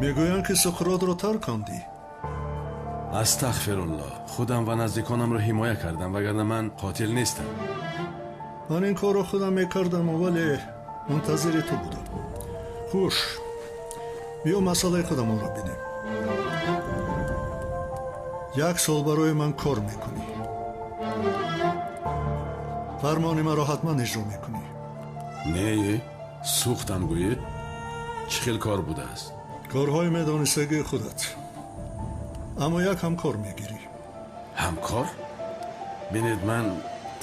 Мегӯянд, ки Суқротро таркондӣ. Астағфируллоҳ, худам ва наздиконамро ҳимоя кардам, вагарна ман қотил нестам. Ман ин корро худам мекардам, вале мунтазири ту будам. Хуш, биё масъалаи худамонро бинем. Як сол барои ман кор мекунӣ. Фармони маро ҳатман иҷро мекунӣ. Не, сӯхтам гӯед. Чӣ хел кор будааст? Корҳои медонистагии худат. Аммо як ҳамкор мегирӣ. Ҳамкор? Бинед, ман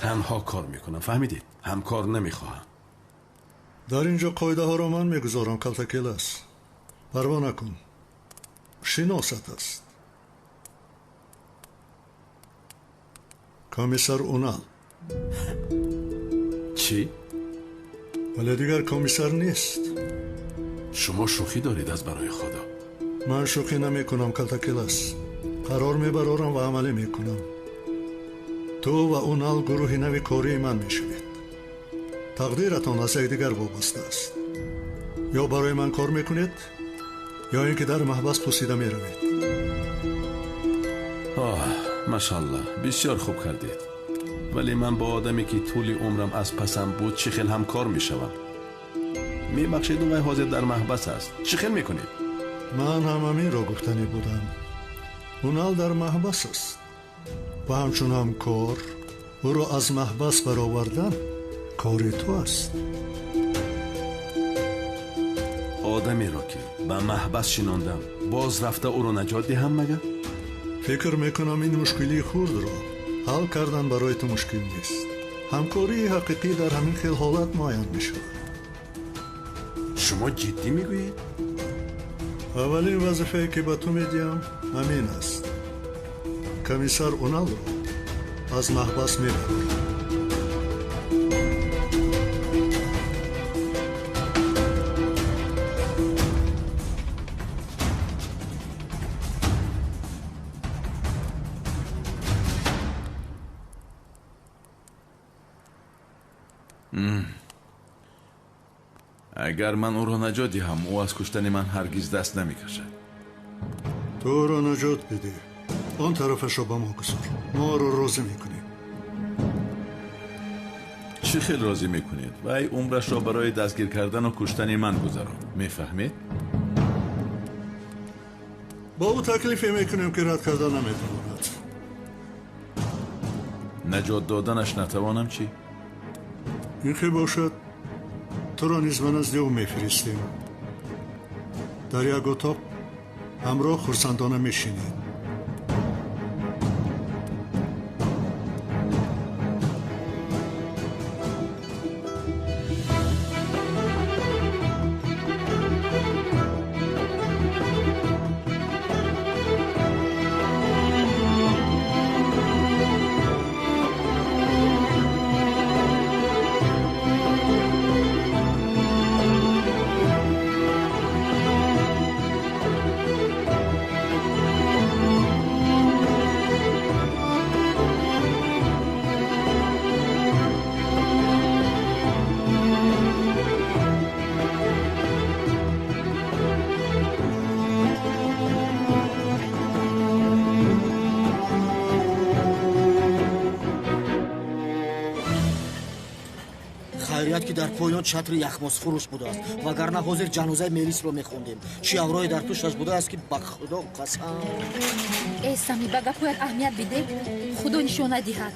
танҳо кор мекунам, фаҳмидед? Ҳамкор намехоҳам. Дар ин ҷо қоидаҳоро ман мегузорам, калтакелас. Парво накун. Шиносат аст. Комиссар Унал. Чӣ? Вале дигар комиссар нест. Шумо шӯхӣ доред аз барои Худо. Ман шӯхӣ намекунам, калтакелас. Қарор мебарорам ва амалӣ мекунам. Ту ва Унал гурӯҳи нави кории ман мешавед. Тақдиратон аз якдигар вобаста аст. Ё барои ман кор мекунед, ё ин ки дар маҳбас пусида меравед. Оҳ, машаллоҳ, бисёр хуб кардед. Вале ман бо одаме, ки тӯли умрам аз пасам буд, чӣ хел ҳамкор мешавам? Мебахшед, вай ҳозир дар маҳбас аст. Чӣ хел мекунед? Ман ҳам ҳаминро гуфтанӣ будам. Унал дар маҳбас аст ва ҳамчун ҳамкор ӯро аз маҳбас баровардан кори ту аст. Одамеро, ки ба маҳбас шинондам, боз рафта ӯро наҷот диҳам магар? Фикр мекунам, ин мушкилии хурдро ҳал кардан барои ту мушкил нест. Ҳамкории ҳақиқӣ дар ҳамин хел ҳолат муайян мешавад. Шумо ҷиддӣ мегӯед? Аввалин вазифае, ки ба ту медиҳам, ҳамин аст. Комиссар Уналро аз маҳбас мебарорам. Агар ман ӯро наҷот диҳам, ӯ аз куштани ман ҳаргиз даст намекашад. Ту ӯро наҷот бидеҳ. Он тарафашро ба мо гузор. Мо ӯро розӣ мекунем. Чӣ хел розӣ мекунед? Вай умрашро барои дастгир кардану куштани ман гузаронд. Мефаҳмед? Бо ӯ таклифе мекунем, ки рад карда наметавонад. Наҷот доданаш натавонам чӣ? Ин хел бошад, туро низ ба назди ӯ мефиристем. Дар як утоқ ҳамроҳ хурсандона мешинед. Хайрият, ки дар поён чатри яхмосфурӯш будааст, вагарна ҳозир ҷанозаи Мелисро мехондем. Чӣ аврои дар пушташ будааст, ки ба Худо қасам. Э, Сами, ба гапҳоят аҳамият бидеҳ, Худо нишона диҳад.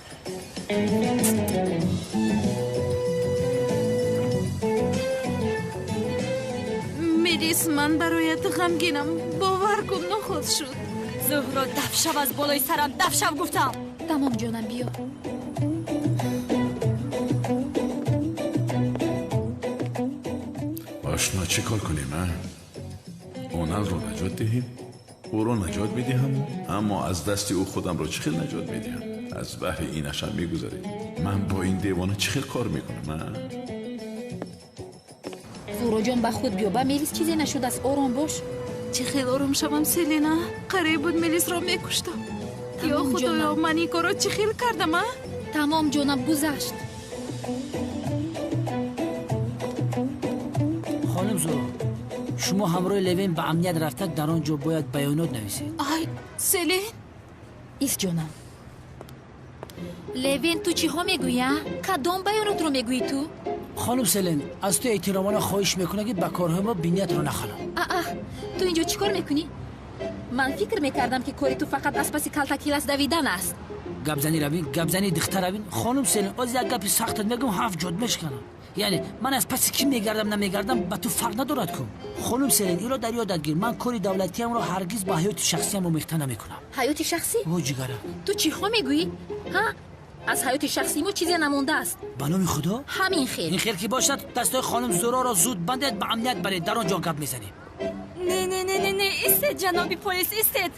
Мелис, ман бароят ғамгинам. Бовар кун, нохост шуд. Зуҳро, дафшав аз болои сарам, дафшав гуфтам. Тамом, ҷонам, биё. Ошно, чӣ кор кунем, а? Оналро наҷот диҳем? Ӯро наҷот медиҳам, аммо аз дасти ӯ худамро чӣ хел наҷот медиҳам? Аз баҳри инашам мегузарем. Ман бо ин девона чӣ хел кор мекунам, а? Зуҳроҷон, ба худ биё, ба Мелис чизе нашудааст, ором бош. Чӣ хел ором шавам, Селина? Қариб буд Мелисро мекуштам. Ё Тамом, Худоё, ҷонам. Ман ин корро чӣ хел кардам, а? Тамом ҷонам, гузашт. Хонум Зуҳро, шумо ҳамроҳи Левен ба амният рафта, дар он ҷо бояд баёнот нависед. Ай, Селен! Ис ҷонам. Левен, ту чиҳо мегӯӣ, а? Кадом баёнотро мегӯӣ ту? Хонум Селен, аз ту эҳтиромона хоҳиш мекунам, ки ба корҳои мо биниятро нахалон. Аа, ту инҷо чӣ кор мекунӣ? Ман фикр мекардам, ки кори ту фақат аз паси калтакилас давидан аст. Гапзанӣ равин, гапзанӣ дихта равин. Хонум Селен, оз як гапи сахтат мегӯм, ҳафт ҷод мешканам. Яъне ман аз паси кӣ мегардам, намегардам, ба ту фарқ надорад ку. Хонум Селен, инро дар ёдат гир, ман кори давлатиамро ҳаргиз ба ҳаёти шахсиам омехта намекунам. Ҳаёти шахсӣ? О, ҷигарам. Ту чиҳо мегӯӣ? Ҳа? Аз ҳаёти шахсии мо чизе намондааст. Ба номи Худо? Ҳамин хел. Ин хел ки бошад, дастои хонум Зуҳроро зуд бандед, ба амният баред, дар он ҷо гап мезанем. Не, не, не, не, не, истед, ҷаноби полис, истед.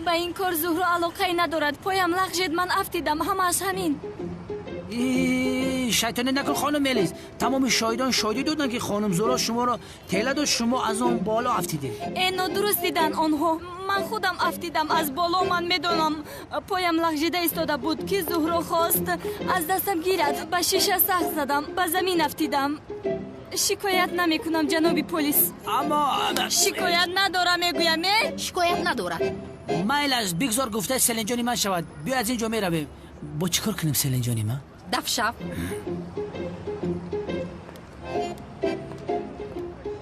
Ба ин кор Зуҳро алоқае надорад. Поям лағжид, ман афтидам, ҳамааш ҳамин. Шайтонӣ накун, хонум Мелис. Тамоми шоҳидон шоҳидӣ доданд, ки хонум Зуҳро шуморо тела дод, шумо аз он боло афтидед. Э, нодуруст диданд онҳо. Ман худам афтидам аз боло, ман медонам. Поям лағжида истода буд, ки Зуҳро хост аз дастам гирад. Ба шиша сахт задам, ба замин афтидам. Шикоят намекунам, ҷаноби полис. Аммо шикоят надорам, мегӯям, э? Шикоят надорад. Майлаш, бигзор гуфтаи Селенҷони ман шавад. Биё, аз ин ҷо меравем. Бо чӣ кор кунем, Селенҷони ман? Дафшав.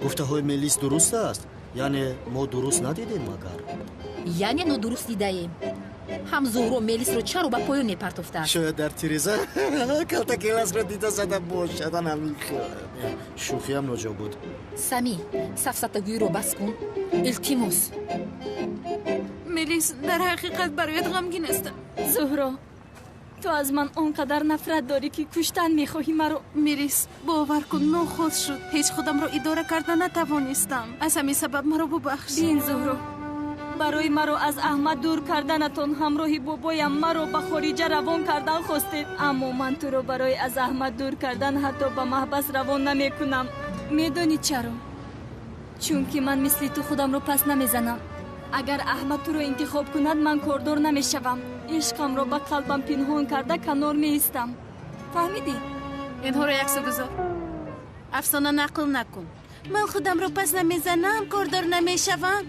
Гуфтаҳои Мелис дуруст аст? Яъне мо дуруст надидем магар? Яъне нодуруст дидаем. Ҳам Зуҳро Мелисро чаро ба поён мепартофтааст? Шояд дар тиреза калтакеласро дида зада бошад. Ҳамин хел. Шӯхиам ноҷо буд. Сами, сафсатагӯиро бас кун. Илтимос. Мелис, дар ҳақиқат бароят ғамгин ҳастам. Зуҳро, ту аз ман он қадар нафрат дорӣ, ки куштан мехоҳӣ маро. Мелис, бовар кун, нохост шуд. Ҳеҷ худамро идора карда натавонистам. Аз ҳамин сабаб маро бубахш. Бин, Зуҳро, барои маро аз Аҳмад дур карданатон ҳамроҳи бобоям маро ба хориҷа равон кардан хостед. Аммо ман туро барои аз Аҳмад дур кардан ҳатто ба маҳбас равон намекунам. Медонӣ чаро? Чунки ман мисли ту худамро пас намезанам. Агар Аҳмад туро интихоб кунад, ман кордор намешавам. Ишқамро ба қалбам пинҳон карда канор меистам. Фаҳмидӣ? Инҳоро яксо гузор. Афсона нақл накун. Ман худамро пас намезанам, кордор намешавам.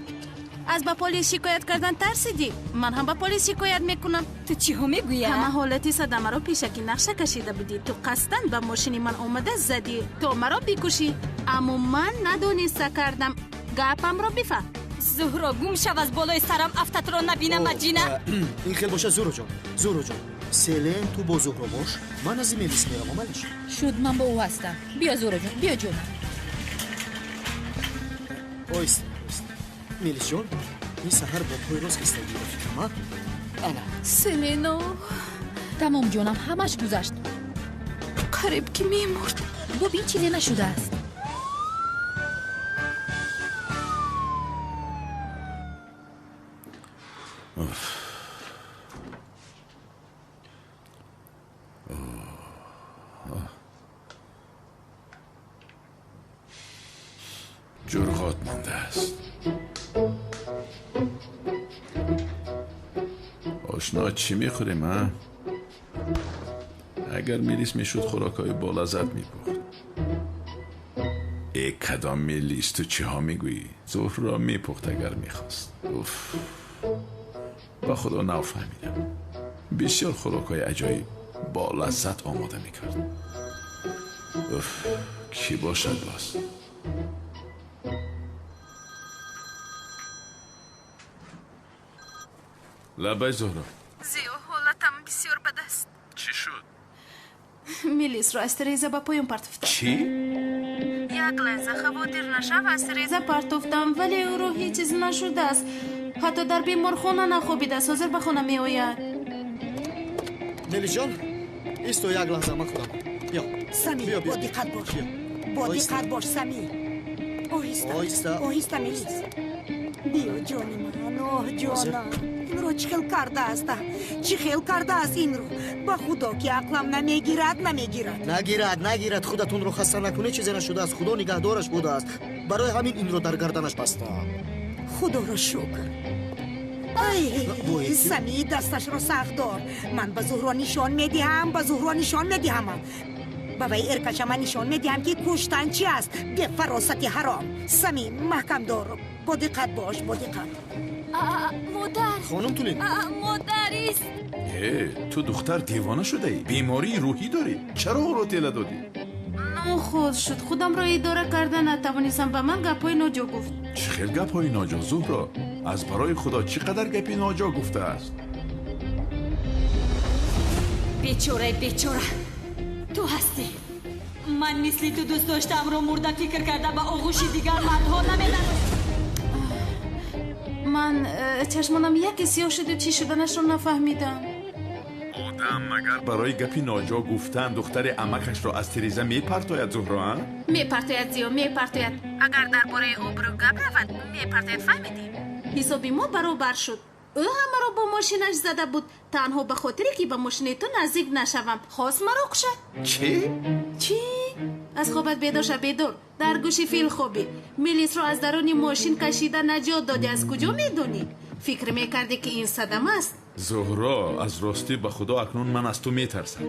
Аз ба полис шикоят кардан тарсидӣ? Ман ҳам ба полис шикоят мекунам. Ту чиҳо мегӯӣ? Ҳама ҳолати садамаро пешакӣ нақша кашида будӣ. Ту қасдан ба мошини ман омада задӣ, то маро бикушӣ. Аммо ман надониста кардам. Гапамро бифаҳм. Зуҳро, гум шав аз болои сарам, афтатро набинам, аҷина. Ин хел бошад, Зуҳроҷон, Зуҳроҷон, Селен, ту бо Зуҳро бош, ман аз Мелис меравам, алиш. Шуд, ман бо ӯ ҳастам. Биё, Зуҳроҷон, биё ҷонам. Оҳиста, оҳиста. Мелисҷон, ин саҳар бо пои рост хистагӣ ба фикрам, а? Ана. Селено. Тамом ҷонам, ҳамаш гузашт. Қариб ки мемурд. Бубин, чизе нашудааст. Ҷурғот мондааст. Ошно, чӣ мехӯрем, а? Агар Мелис мешуд, хӯрокҳои болаззат мепухт. Э, кадом Мелис, ту чиҳо мегӯӣ? Зуҳрро мепухт, агар мехост. Уф, ба Худо нафаҳмидам. Бисёр хӯрокҳои аҷоиб бо лаззат омода мекард. Уф, кӣ бошад боз? Лабай, Зуҳро. Зиё, ҳолатам бисёр бад аст. Чӣ шуд? Мелисро аз тиреза ба поён партофтам. Чӣ? Як лаҳза хавотир нашав, аз тиреза партофтам, вале ӯро ҳеҷ чиз нашудааст. Ҳатто дар беморхона нахобидааст, ҳозир ба хона меояд. Мелисҷон, исто як лаҳза, ман худам. Биё. Сами, бо диққат бош. Бо диққат бош, Сами. Оҳиста, оҳиста, Мелис. Биё, ҷони ман, оҳ, ҷонам. Инро чӣ хел кардааст? Чӣ хел кардааст инро? Ба Худо ки ақлам намегирад, намегирад. Нагирад, нагирад, худатонро хаста накунед, чизе нашудааст. Худо нигаҳдораш будааст. Барои ҳамин инро дар гарданаш бастаам. Худоро шукр. Сами, дасташро сахт дор. Ман ба Зуҳро нишон медиҳам, ба Зуҳро нишон медиҳам. Ба вай эркача ман нишон медиҳам, ки куштан чи аст. Бефаросати ҳаром. Сами, маҳкам дор. Бо диққат бош, бо диққат. Модар! Хонум Тулин! Модар ист! Ту духтар девона шудаӣ, бемории рӯҳӣ дорӣ. Чаро ӯро тела додӣ? Нохуд шуд, худамро идора карда натавонистам. Ба ман гапҳои ноҷо гуфт. Чӣ хел гапҳои ноҷо, Зуҳро? Аз барои Худо чӣ қадар гапи ноҷо гуфтааст? Бечораи бечора, ту ҳастӣ. Ман мисли ту дӯст доштаамро мурда фикр карда ба оғӯши дигар мардҳо наменамоям. Ман чашмонам яке сиёҳ шуду чӣ шуданашро нафаҳмидам. Одам магар барои гапи ноҷо гуфтан духтари амакашро аз тиреза мепартояд, Зуҳро? Мепартояд, Зиё, мепартояд. Агар дар бораи обрӯ гап равад, мепартояд, фаҳмидӣ? Ҳисоби мо баробар шуд. Ӯ ҳамаро бо мошинаш зада буд, танҳо ба хотире ки ба мошини ту наздик нашавам. Хост маро кушад. Чӣ? Чӣ? Аз хобат бедор ша, бедор. Дар гӯши фил хобӣ. Мелисро аз даруни мошин кашида наҷот додӣ. Аз куҷо медонӣ? Фикр мекардӣ, ки ин садама аст? Зуҳро, аз ростӣ ба Худо акнун ман аз ту метарсам.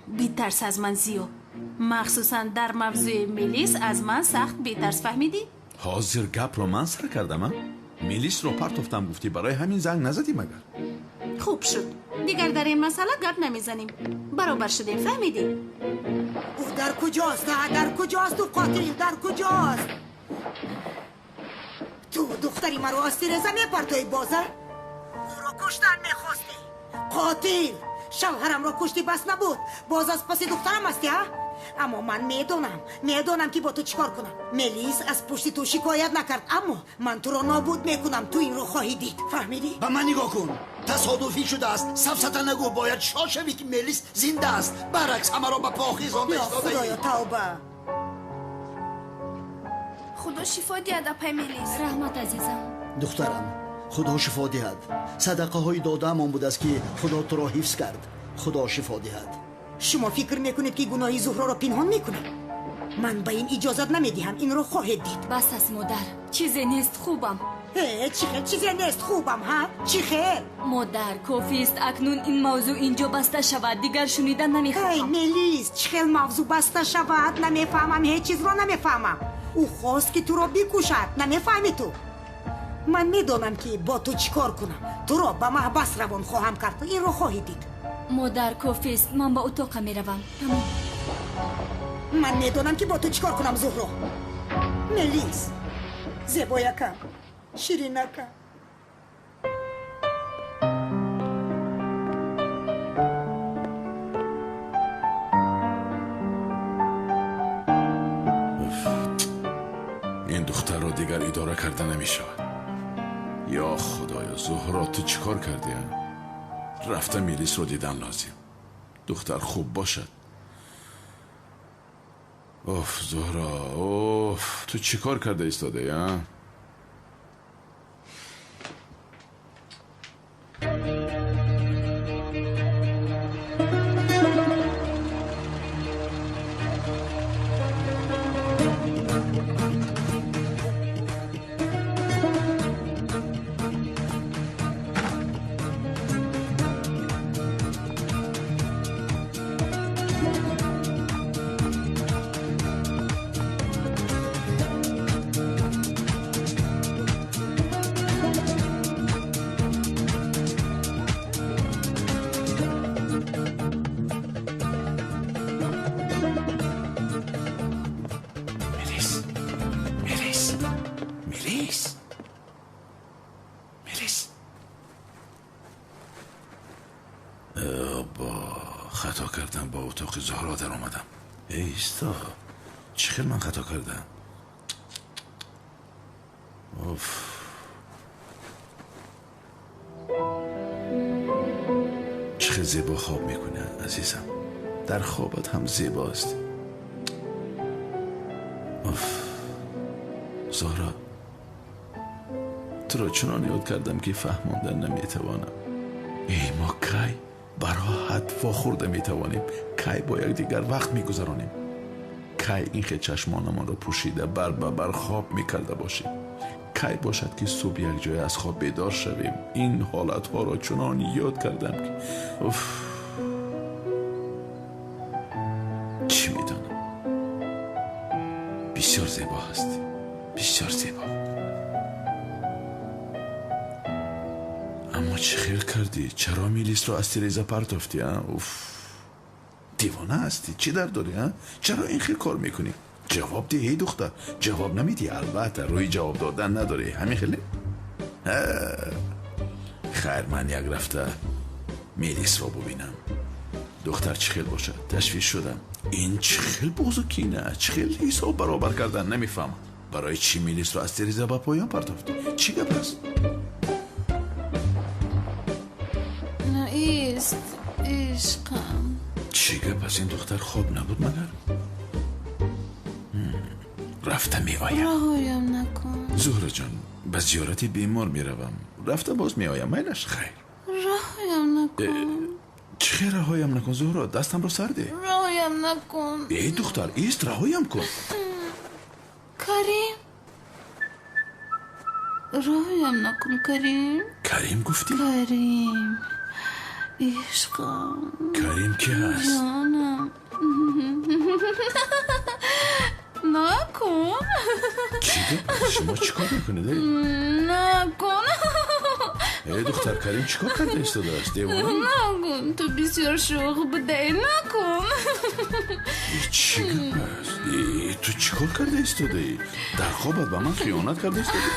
Битарс аз ман, Зиё. Махсусан дар мавзӯи Мелис аз ман сахт битарс, фаҳмидӣ? Ҳозир гапро ман сар кардам, а? Мелисро партофтам, гуфтӣ, барои ҳамин занг назадӣ магар? Хуб шуд. Дигар дар ин масъала гап намезанем. Баробар шудем, фаҳмидӣ? Ӯ дар куҷост? Дар куҷост ӯ қотил? Дар куҷост? Ту духтари маро аз тиреза мепартоӣ боза? Ӯро куштан мехостӣ. Қотил! Шавҳарамро куштӣ, бас набуд. Боз аз паси духтарам ҳастӣ, а? Аммо ман медонам, медонам, ки бо ту чӣ кор кунам. Мелис аз пушти ту шикоят накард, аммо ман туро нобуд мекунам. Ту инро хоҳӣ дид, фаҳмидӣ? Ба ман нигоҳ кун. Тасодуфӣ шудааст. Сафсата нагӯ, бояд шод шавӣ, ки Мелис зинда аст. Баръакс ҳамаро ба похизонда истодаӣ. Худоё, тавба! Худо шифо диҳад, апай Мелис. Раҳмат, азизам. Духтарам, Худо шифо диҳад. Садақаҳои додаамон будааст, ки Худо туро ҳифз кард. Худо шифо диҳад. Шумо фикр мекунед, ки гуноҳи Зуҳроро пинҳон мекунам? Ман ба ин иҷозат намедиҳам. Инро хоҳед дид. Бас аст, модар, чизе нест, хубам. Чӣ хел чизе нест, хубам, ҳа? Чӣ хел? Модар, кофист. Акнун ин мавзӯъ инҷо баста шавад, дигар шунида намехоҳам. Эй Мелис, чӣ хел мавзӯъ баста шавад? Намефаҳмам, ҳеҷ чизро намефаҳмам. Ӯ хост, ки туро бикушад. Намефаҳмӣ ту? Ман медонам, ки бо ту чӣ кор кунам. Туро ба маҳбас равон хоҳам кард. Инро хоҳӣ дид. Модар, кофист. Ман ба утоқа меравам. Тамом. Ман медонам, ки бо ту чӣ кор кунам, Зуҳро. Мелис, зебоякам, ширинакам. Ин духтарро дигар идора карда намешавад. Ё Худоё, Зуҳро, ту чӣ кор кардӣ? Рафта Мелисро дидан лозим. Духтар хуб бошад. Оф, Зуҳро, оф, ту чӣ кор карда истодаӣ, а? Хато кардам, ба утоқи Зуҳро даромадам. Эй исто, чӣ хел ман хато кардам? Оф. Чӣ хел зебо хоб мекунӣ, азизам. Дар хобат ҳам зебост. Оф. Зуҳро, туро чунон ёд кардам, ки фаҳмондан наметавонам. Эй, мо кай бароҳат вохӯрда метавонем? Кай бо якдигар вақт мегузаронем? Кай ин хел чашмонамонро пӯшида бар ба бар хоб мекарда бошем? Кай бошад, ки субҳ якҷоя аз хоб бедор шавем. Ин ҳолатҳоро чунон ёд кардам, ки уф, чӣ медонам. Бисёр зебо ҳастӣ, бисёр зебо. Аммо чӣ хел кардӣ? Чаро Мелисро аз тиреза партофтӣ, а? Уф, девона ҳастӣ, чӣ дард дорӣ, а? Чаро ин хел кор мекунӣ? Ҷавоб диҳ, эй духтар. Ҷавоб намедиҳӣ, албатта, рӯи ҷавоб додан надорӣ. Ҳамин хеле? Хайр, ман як рафта Мелисро бубинам. Духтар чӣ хел бошад? Ташвиш шудам. Ин чӣ хел буғзу кина? Чӣ хел ҳисоб баробар кардан? Намефаҳмам. Барои чӣ Мелисро аз тиреза ба поён партофтӣ? Чӣ гап аст? Ист, ишқам. Чӣ гап аст? Ин духтар хоб набуд магар? Рафта меоям. Раҳоям накун. Зуҳраҷон, ба зиёрати бемор меравам. Рафта боз меоям, майлаш? Хайр. Раҳоям накун. Чӣ хел раҳоям накун, Зуҳро? Дастамро сар деҳ. Раҳоям накун. Эй духтар, ист, раҳоям кун. Карим. Раҳоям накун, Карим. Карим гуфтӣ? Карим. Ишқам. Карим ки ҳаст? Ҷонам. Накун. Чӣ гап? Шумо чӣ кор мекунед? Накун. Эй духтар, Карим чӣ кор карда истодааст? Девона? Накун, ту бисёр шӯх будаӣ. Накун. Чӣ гап аст? Ту чӣ кор карда истодаӣ? Дар хобат ба ман хиёнат карда истодаӣ?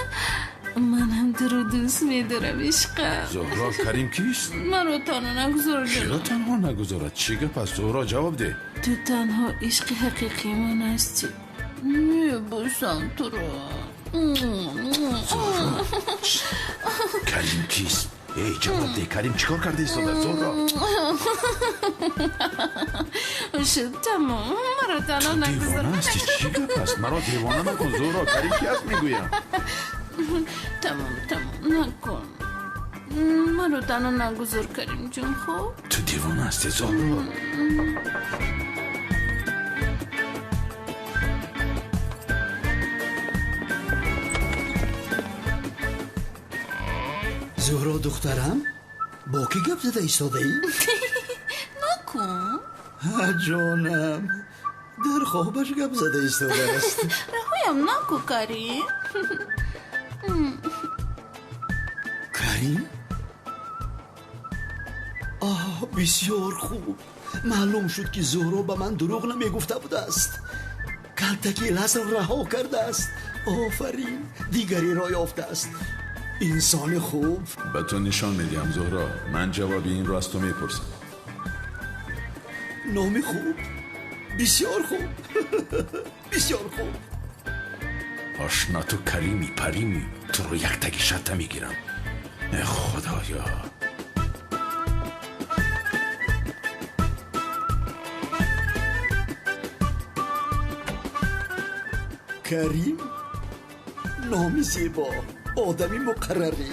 Ман ҳам туро дӯст медорам, ишқам. Зуҳро, Карим кист? Маро танҳо нагузор, ҷонам. Чаро танҳо нагузорад? Чӣ гап аст, Зуҳро? Ҷавоб деҳ. Ту танҳо ишқи ҳақиқии ман ҳастӣ. Мебӯсам туро. Зуҳро, Карим кист? Эй, ҷавоб деҳ, Карим чӣ кор карда истодааст, Зуҳро? Шуд, тамом. Маро танҳо нагузор. Девона ҳастӣ? Чӣ гап аст? Маро девона накун, Зуҳро. Карим ки аст, мегӯям. Тамом, тамом, накун. Маро танҳо нагузор, Каримҷон, хуб? Ту девона ҳастӣ, Зуҳро. Зуҳро духтарам, бо кӣ гап зада истодаӣ? Накун. Ҳа, ҷонам, дар хобаш гап зада истодааст. Раҳоям наку, Карим. Карим? Оҳ, бисёр хуб. Маълум шуд, ки Зуҳро ба ман дурӯғ намегуфта будааст. Калтаки ласро раҳо кардааст. Офарин, дигареро ёфтааст. Инсони хуб. Ба ту нишон медиҳам, Зуҳро. Ман ҷавоби инро аз ту мепурсам. Номи хуб, бисёр хуб. Бисёр хуб. Ошно, ту Карими Парими, туро яктаги шатта мегирам. Э, Худоё. Карим номи зебо, одами муқаррарӣ.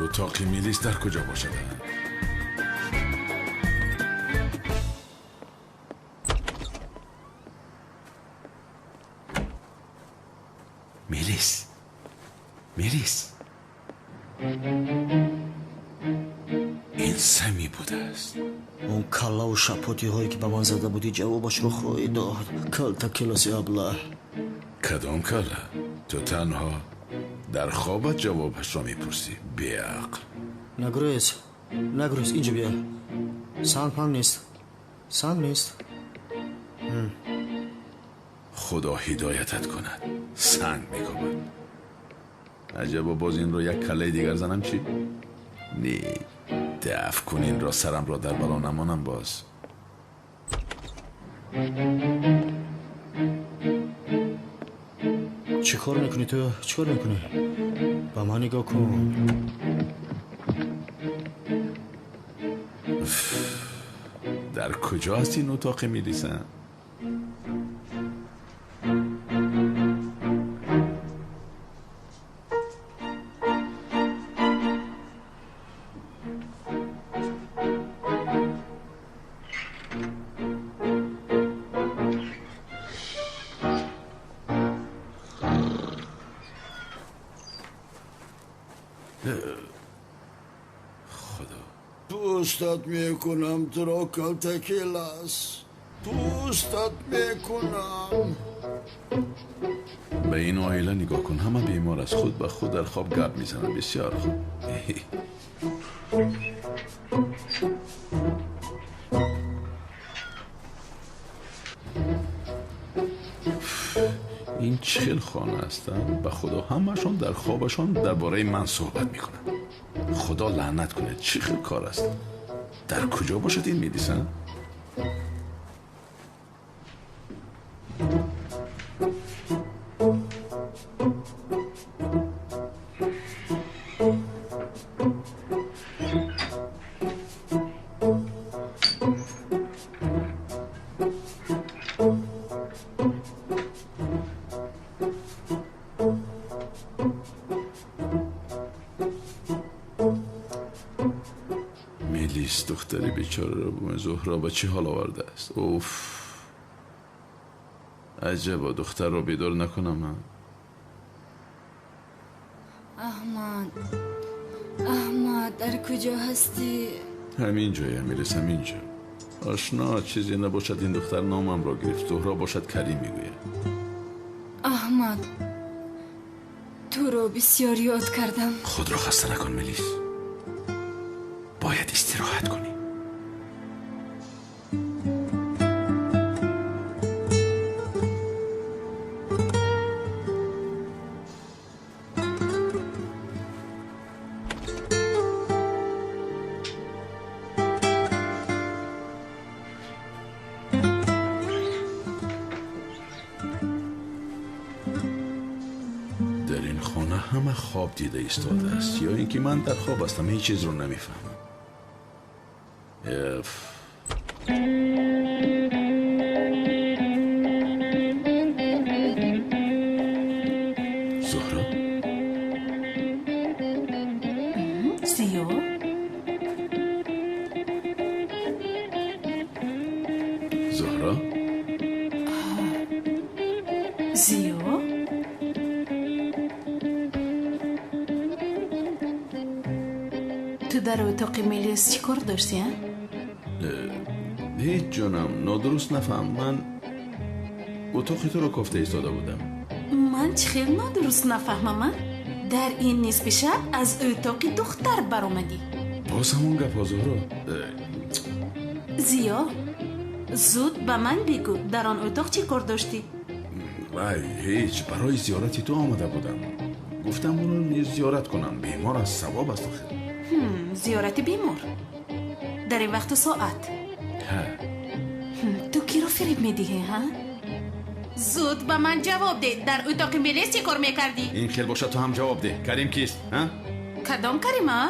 Утоқи Мелис дар куҷо бошад? Мелис, Мелис, ин Сами будааст. Он каллаву шапотиҳое, ки ба ман зада будӣ, ҷавобашро хоҳӣ дод. Калта келаси аблаҳ. Кадом калла? Ту танҳо дар хобат ҷавобашро мепурсӣ, беақл. Нагурез, нагурез, инҷо бия. Санг ҳам нест, санг нест. Худо ҳидоятат кунад. Санг мекобад. Аҷабо, боз инро як каллаи дигар занам чӣ? Не, даф кун инро, сарамро дар бало намонам боз. Чӣ кор мекунӣ ту? Чӣ кор мекунӣ? Ба ман нигоҳ кун. Дар куҷо аст ин утоқи Мелиса? Дӯстат мекунам туро, Калтакилас. Дӯстат мекунам. Ба ин оила нигоҳ кун, ҳама бемор аст. Худ ба худ дар хоб гап мезанад. Бисёр хуб. Ин чӣ хел хона ҳастанд? Ба худо ҳамаашон дар хобашон дар бораи ман суҳбат мекунанд. Худо лаънат кунад, чӣ хел кор аст? Дар куҷо бошад ин Мелиса? دختری بیچاره را به زهرا با چه حال آورده است. اوف، عجبا، دختر را بیدار نکنم من. احمد، احمد در کجا هستی؟ همین جایم میرسم، اینجا. آشنا چیزی نباشد این دختر نامم را گرفت. زهرا باشد کریم میگوید. احمد، تو را بسیار یاد کردم. خود را خسته نکن ملیس، باید استراحت کنی. در این خانه همه خواب دیده ایستاده است، یا اینکه من در خواب هستم، هیچ چیز رو نمیفهمم. زهرا؟ زیو؟ زهرا؟ زیو؟ تو در اتاق ملیس چی کار داشتی؟ هیچ جانم، نادرست نفهم. من اتاق تو رو کافته ایستاده بودم. من چه خیلی نادرست نفهمم؟ در این نصف شب از اتاق دختر برآمدی. باز همون گپ زهرا. زیا، زود به من بگو در آن اتاق چی کار داشتی؟ وای هیچ، برای زیارت تو آمده بودم. گفتم اون رو نیز زیارت کنم، بیمار از ثواب است آخر. زیارت بیمار در این وقت و ساعت؟ تو کی رو فریب میدهی ها؟ زود به من جواب ده، در اتاق ملیس چی کار میکردی؟ این خیل باشد تو هم جواب ده. کریم کیست؟ ها؟ کدام کریمه؟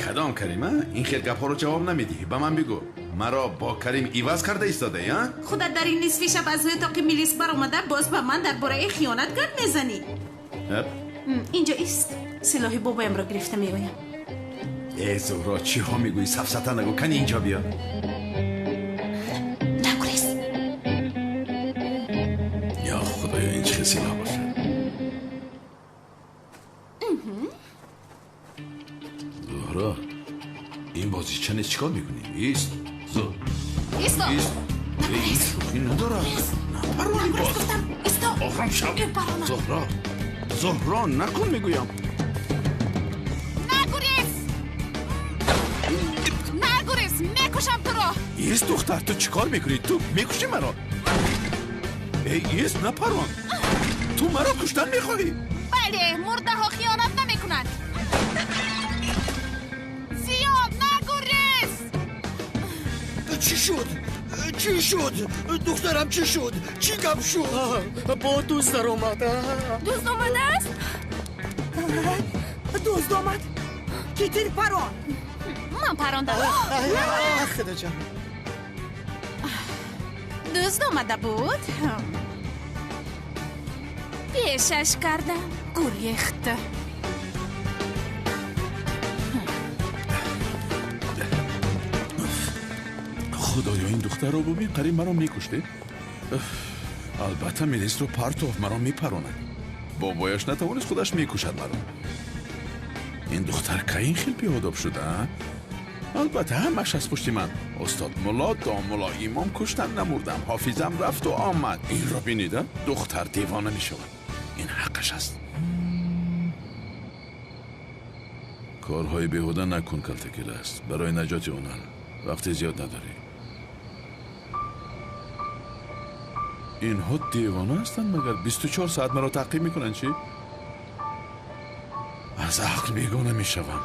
کدام کریمه؟ این خیل گپ ها رو جواب نمیدی. به من بگو مرا با کریم عوض کرده ایستاده ها؟ خودت در این نصف شب از اتاق ملیس برآمده، باز به من درباره خیانت گپ میزنی. اینجا ایست، سلاح بابایم را گرفته میآیم. ای زهرا، چی ها میگویی؟ سفسطه نگو، کنی اینجا بیا. نگریز. یا خدایا، این چه سلاح باشه. زهرا، این بازیچه نیست، چیکار میکنی؟ ایست زهرا، ایست. این شوخی نداره. نپرانی باز. آخرم شب. زهرا، زهرا نکن میگویم. میکشم تو را. ایست دختر، تو چیکار میکنی؟ تو میکشی مرا. ای ایست، نپران. تو مرا کشتن میخواهی؟ بله، مرده ها خیانت نمیکنند. زیاد نگریز. چی شد؟ چی شد؟ دخترم چی شد؟ چی گپ شد؟ با دوست در آمد. دوست آمده است؟ دوست آمد؟ کی تیر پران؟ من پراندم. خدا جان، دوست آمده بود، پیشش کردم، گریخت. خدایا، این دختر رو ببین، قریب مرا میکشته. البته ملیس رو پرتوف مرا میپراند. بابایش نتوانست، خودش میکشد مرا. این دختر که این خیلی بیاداب شده. Албатта ҳамаш аз пушти ман. Устод мулло, домулло, имом куштан, намурдам. Ҳофизам рафту омад. Инро бинида духтар девона мешавад. Ин ҳаққаш аст. Корҳои беҳуда накун, Калтакилас. Барои наҷоти онан вақти зиёд надорӣ. Инҳо девона ҳастанд, магар 24 соат маро таъқиб мекунанд чӣ? Аз ақл бегона мешавам.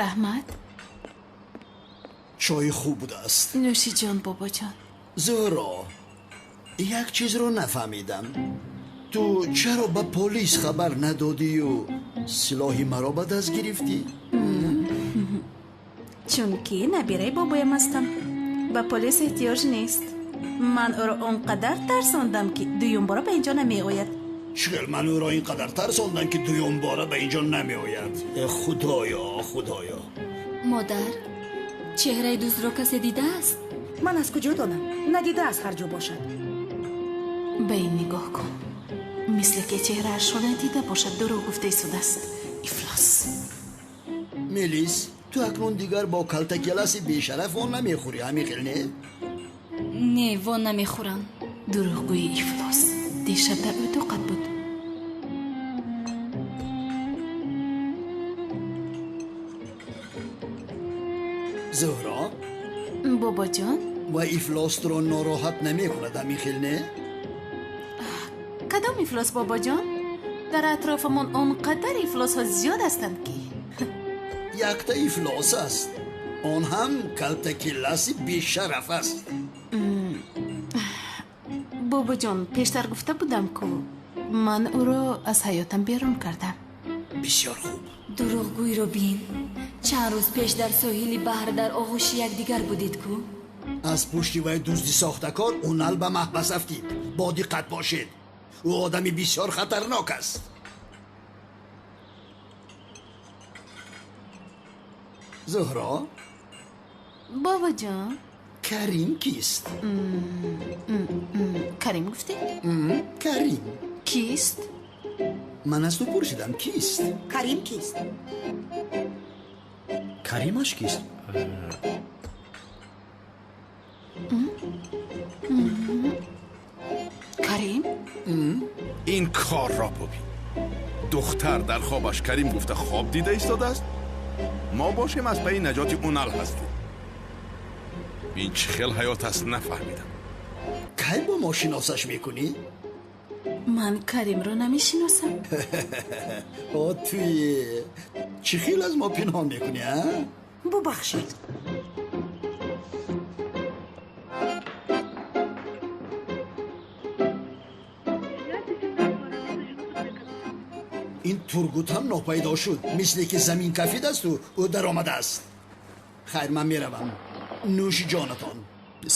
Раҳмат. Чойи хуб будааст. Нӯши ҷон, бобоҷон. Зӯҳро, як чизро нафаҳмидам. Ту чаро ба полис хабар надодию силоҳи маро ба даст гирифтӣ? Чунки набираи бобоям ҳастам. Ба полис эҳтиёҷ нест. Ман ӯро он қадар тарсондам, ки дуюмбора ба инҷо намеояд. Чӣ ман ӯро ин қадар тарсондам, ки дуюмбора ба инҷо намеояд? Худоё, худоё. Модар, чеҳраи дӯстро касе дидааст? Ман аз куҷо донам? Надидааст, ҳар ҷо бошад. Ба ин нигоҳ кун. Мисле ки чеҳраашро надида бошад, дурӯғ гуфта истодааст. Ифлос. Мелис, ту акнун дигар бо Калтакиласи бешараф вон намехӯрӣ, ҳамин хел не? Не, вон намехӯрам. Дурӯғгӯи ифлос. Дишаб дар утоқат буд. Зуҳро? Бобоҷон? Ва ифлос туро нороҳат намекунад, ҳамин хел не? Кадом ифлос, бобоҷон? Дар атрофамон он қадар ифлосҳо зиёд ҳастанд, ки якта ифлос аст. Он ҳам Калтакиласи бешараф аст. Бобоҷон, пештар гуфта будам, ку ман ӯро аз ҳаётам берун кардам. Бисёр хуб. Дурӯғгӯйро бин. Чанд рӯз пеш дар соҳили баҳр дар оғӯши якдигар будед ку? Аз пушти вай дузди сохтакор Унал ба маҳбас афтид. Бо диққат бошед. Ӯ одами бисёр хатарнок аст. Зуҳро? Бобоҷон? Карим кист? Карим гуфтед? Карим. Кист? Ман аз ту пурсидам, кист? Карим кист? Каримаш кист? Карим? Ин корро бубин. Духтар дар хобаш Карим гуфта хоб дида истодааст. Мо бошем аз пайи наҷоти Унал ҳастем. Ин чӣ хел ҳаёт аст, нафаҳмидам. Кай бо мо шиносаш мекунӣ? Ман Каримро намешиносам. О, туе чӣ хел аз мо пинҳон мекунӣ, а? Бубахшед. Ин Тургут ҳам нопайдо шуд, мисле ки замин кафидасту ӯ даромадааст. Хайр, ман меравам. Нӯши ҷонатон.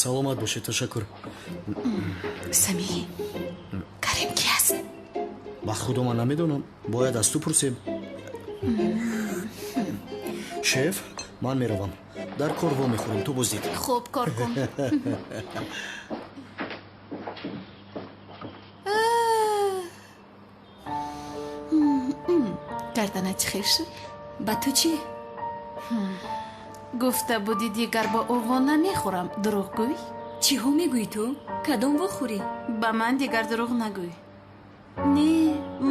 Саломат бошед, ташаккур. Самӣ, Карим ки аст? Ба худо ман намедонам. Бояд аз ту пурсем. Шеф, ман меравам. Дар кор во мехӯрем, ту боздид. Хуб, кор кун. Гарданат чӣ хел шуд? Ба ту чӣ? Гуфта будӣ дигар бо ӯ во намехӯрам. Дурӯғгӯй? Чиҳо мегӯӣ ту? Кадом вохӯрӣ? Ба ман дигар дурӯғ нагӯй. Не,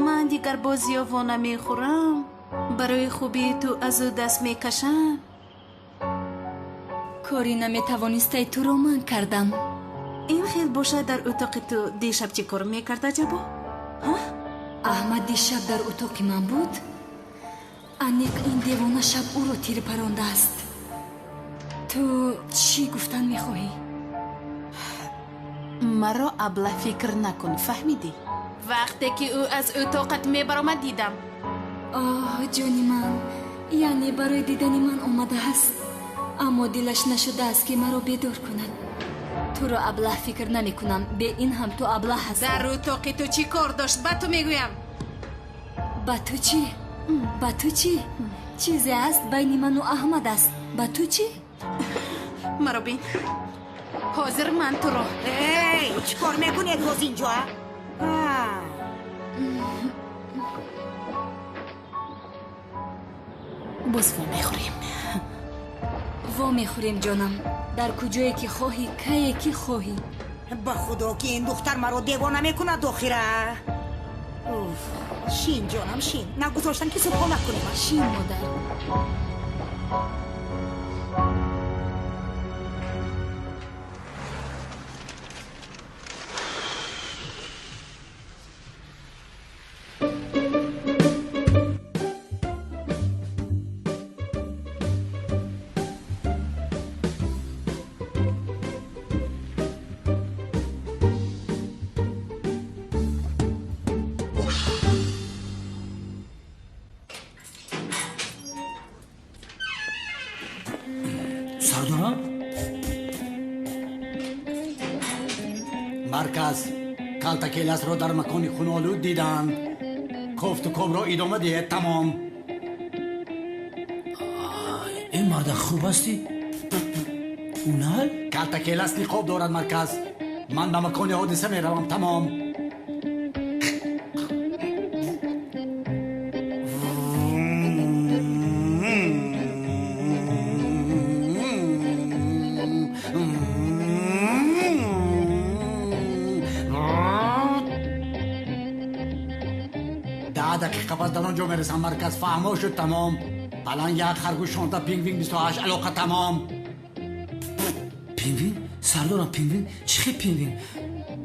ман дигар бо Зиё во намехӯрам. Барои хубии ту аз ӯ даст мекашам. Кори наметавонистаи туро ман кардам. Ин хел бошад, дар утоқи ту дишаб чӣ кор мекард, аҷабо? Аҳмад дишаб дар утоқи ман буд? Аниқ ин девона шаб ӯро тир парондааст. Ту чӣ гуфтан мехоҳӣ? Маро абла фикр накун, фаҳмидӣ? Вақте ки ӯ аз утоқат мебаромад, дидам. Оҳ, ҷони ман, яъне барои дидани ман омадааст, аммо дилаш нашудааст, ки маро бедор кунад. Туро аблаҳ фикр намекунам. Бе ин ҳам ту аблаҳ ҳастӣ. Дар утоқи ту чӣ кор дошт, ба ту мегӯям. Ба ту чӣ? Ба ту чӣ? Чизе аст байни ману Аҳмад аст. Ба ту чӣ? Маро бин. Ҳозир ман туро. Эй, чӣ кор мекунед боз инҷо? Боз во мехӯрем. Во мехӯрем, ҷонам. Дар куҷое ки хоҳӣ, кае ки хоҳӣ. Ба худо ки ин духтар маро девона мекунад охира. Уф, шин ҷонам, шин. Нагузоштам ки субҳона кунем. Шин, модар. Сардорам? Марказ, калтакеласро дар макони хунолуд диданд. Кофту кобро идома диҳед, тамом. Ин марда хуб ҳастӣ? Унал? Калтакелас ниқоб дорад, марказ. Ман ба макони ҳодиса меравам, тамом. Дақиқа пас дар он ҷо мерасам, марказ. Фаҳмо шуд, тамом. Паланг як, харгӯш 16, пингвин 28, алоқа тамом. Пингвин? Сардорам, пингвин? Чӣ хел пингвин?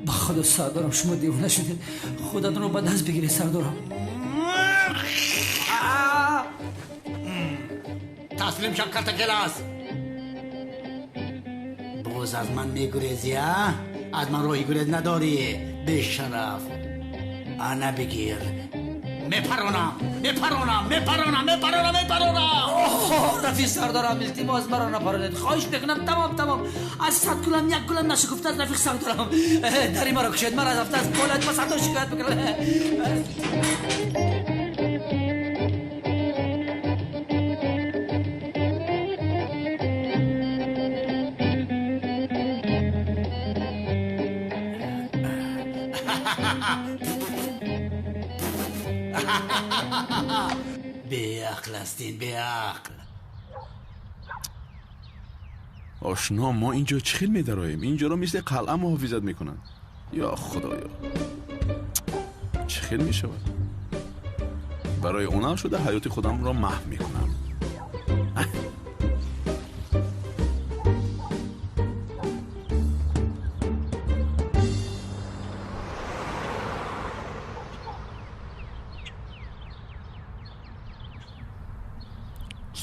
Ба худо, сардорам, шумо девона шудед. Худатонро ба даст бигиред, сардорам. Таслим шав, калтакелас. Боз аз ман мегурезӣ, а? Аз ман роҳи гурез надорӣ, бешараф. Ана бигир. Мепаронам, мепаронам, мепаронам, мепаронам, мепаронам. Рафиқ сардорам, илтимос, маро напаронед. Хоҳиш мекунам, тамом, тамом. Аз 100 гулам як гулам нашукуфта аст, рафиқ сардорам. Дари маро кушед, ман аз ҳафта аз болоят ба сардор шикоят мекунам. Беақл ҳастин, беақл. Ошно, мо инҷо чӣ хел медароем? Инҷоро мисли қалъа муҳофизат мекунанд. Ё худоё, чӣ хел мешавад? Барои онам шуда ҳаёти худамро маҳв мекунам.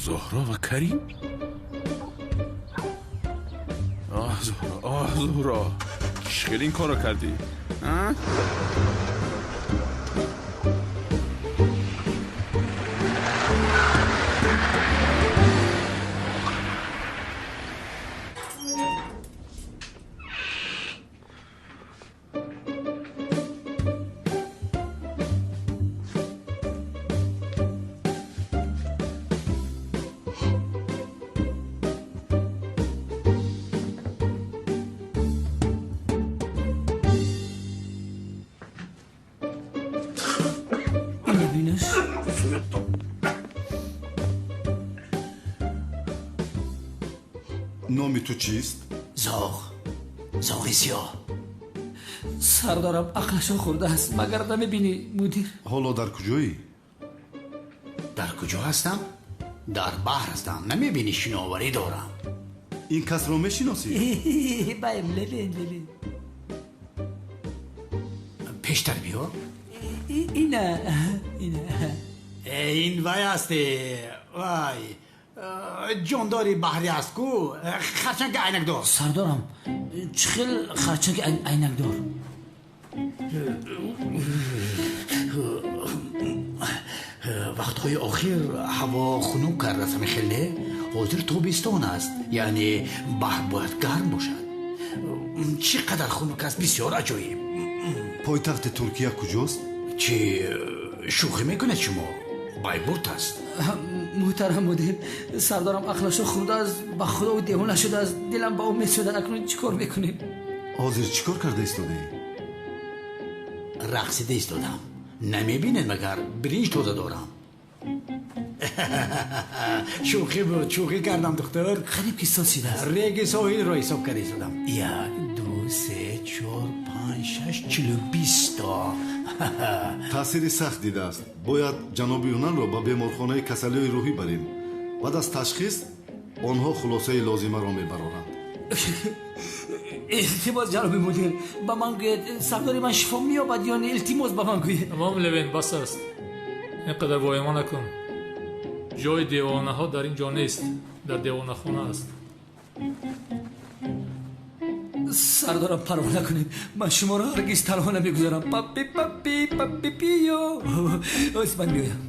Зуҳро ва Карим? Оҳ, Зуҳро, оҳ, Зуҳро, чӣ хел ин корро кардӣ? Номи ту чист? Зоғ. Зоғи сиёҳ. Сардорам, ақлашон хӯрдааст. Магар намебинӣ, мудир? Ҳоло дар куҷоӣ? Дар куҷо ҳастам? Дар баҳр ҳастам. Намебинӣ, шиноварӣ дорам. Ин касро мешиносӣ? Баем, лелен, лелен. Пештар биё. Ина, ина. Ин вай аст, вай. Ҷондори баҳрӣ аст ку, харчанги айнакдор. Сардорам, чӣ хел харчанги айнакдор? Вақтҳои охир ҳаво хунук кардааст, ҳамин хел не? Ҳозир тобистон аст, яъне баҳр бояд гарм бошад. Чӣ қадар хунук аст, бисёр аҷоиб. Пойтахти Туркия куҷост? Чӣ шӯхӣ мекунед шумо? Байбурт аст. Муҳтарам мудир, сардорам ақлашо хӯрдааст, ба худо ӯ девона шудааст, дилам ба ӯ месӯзад. Акнун чӣ кор мекунем? Ҳозир чӣ кор карда истодаӣ? Рақсида истодам. Намебинед магар биринҷ тоза дорам. Шӯхӣ буд, шӯхӣ кардам духтур. Қариб ки соз шудааст. Реги соҳилро ҳисоб карда истодам. 1, 2, 3, 4, 5, 6, 42 то. Таъсири сахт дидааст. Бояд ҷаноби Юнанро ба беморхонаи касалиҳои рӯҳӣ барем. Баъд аз ташхис онҳо хулосаи лозимаро мебароранд. Илтимос ҷаноби мудир, ба ман гӯед сардори ман шифо меёбад ё не? Илтимос ба ман гӯед. Тамом Левен, бас аст. Ин қадар воҳима накун. Ҷои девонаҳо дар ин ҷо нест, дар девонахона аст. Сардорам парво накунед, ман шуморо ҳаргиз танҳо намегузорам. Папи папи папи пиё. Оз ман меоям.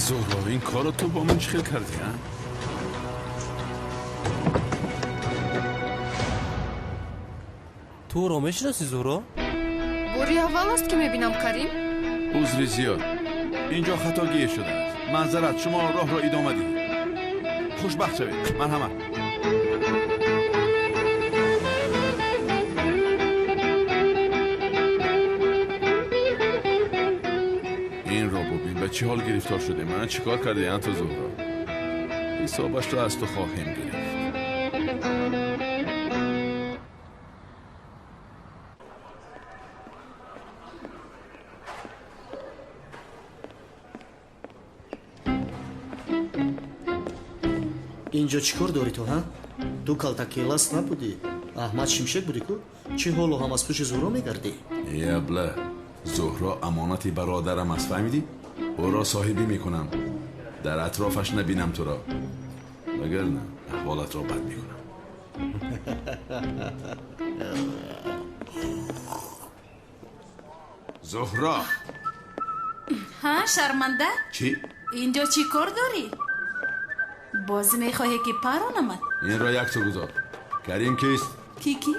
Зуҳро, ин корро ту бо ман чӣ хел кардӣ, а? Ту ӯро мешиносӣ, Зуҳро? Бори аввал аст ки мебинам, Карим. Узри зиёд, инҷо хатогие шудааст. Маъзарат, шумо роҳро идома диҳед. Хушбахт шавед. Марҳамат. Инро бубин, ба чӣ ҳол гирифтор шудем. Ман чӣ кор кардӣ, анту Зуҳро? Ҳисобашро аз ту хоҳем гирифт. Инҷо чӣ кор дорӣ ту, ҳа? Ту калтакелас набудӣ, Аҳмад Шимшек будӣ ку? Чӣ ҳоло ҳам аз пушти Зуҳро мегардӣ? Е абла, Зуҳро амонати бародарам аст, фаҳмидӣ? Ӯро соҳибӣ мекунам. Дар атрофаш набинам туро, вагарна аҳволатро бад мекунам. Зуҳро! Ҳа, шарманда? Чӣ? Инҷо чӣ кор дорӣ? Боз мехоҳе ки паронамад? Инро яксу гузор. Карим кист? Ки ки?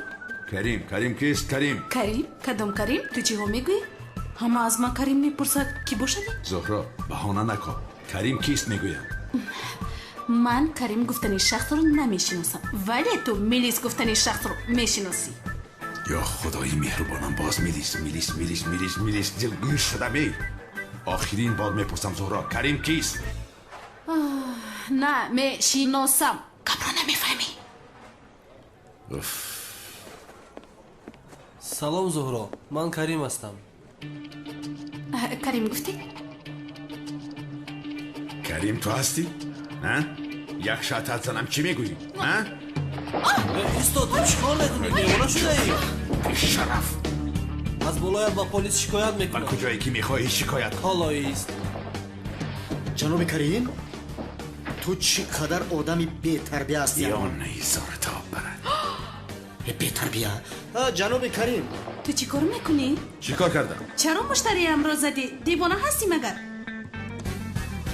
Карим, Карим кист? Карим. Карим? Кадом Карим? Ту чиҳо мегӯӣ? Ҳама аз ман Карим мепурсад. Кӣ бошад? Зуҳро, баҳона накун. Карим кист мегӯям. Ман Карим гуфтани шахсро намешиносам, вале ту Мелис гуфтани шахсро мешиносӣ. Ё худои меҳрубонам, боз Мелис, Мелис, Мелис, Мелис, Мелис, дилгир шудам. Эй, охирин бор мепурсам, Зуҳро, Карим кист? На, мешиносам. Гапро намефаҳмӣ. Уф. Салом, Зуҳро, ман Карим ҳастам. Карим гуфтӣ? Карим ту ҳастӣ? Як шатат занам, чӣ мегӯӣ? Исто, ту чӣ кор мекунӣ? Девона шудаӣ? Бешараф! Аз болоят ба полис шикоят мекунам. Ба куҷое ки мехоҳӣ шикоят кун. Ҳоло ист. Ҷаноби Карим, ту чӣ қадар одами бетарбия ҳастӣ? Ё низорат об барад. Бетарбия. Ҷаноби Карим, ту чӣ кор мекунӣ? Чӣ кор кардам? Чаро муштариамро задӣ? Девона ҳастӣ магар?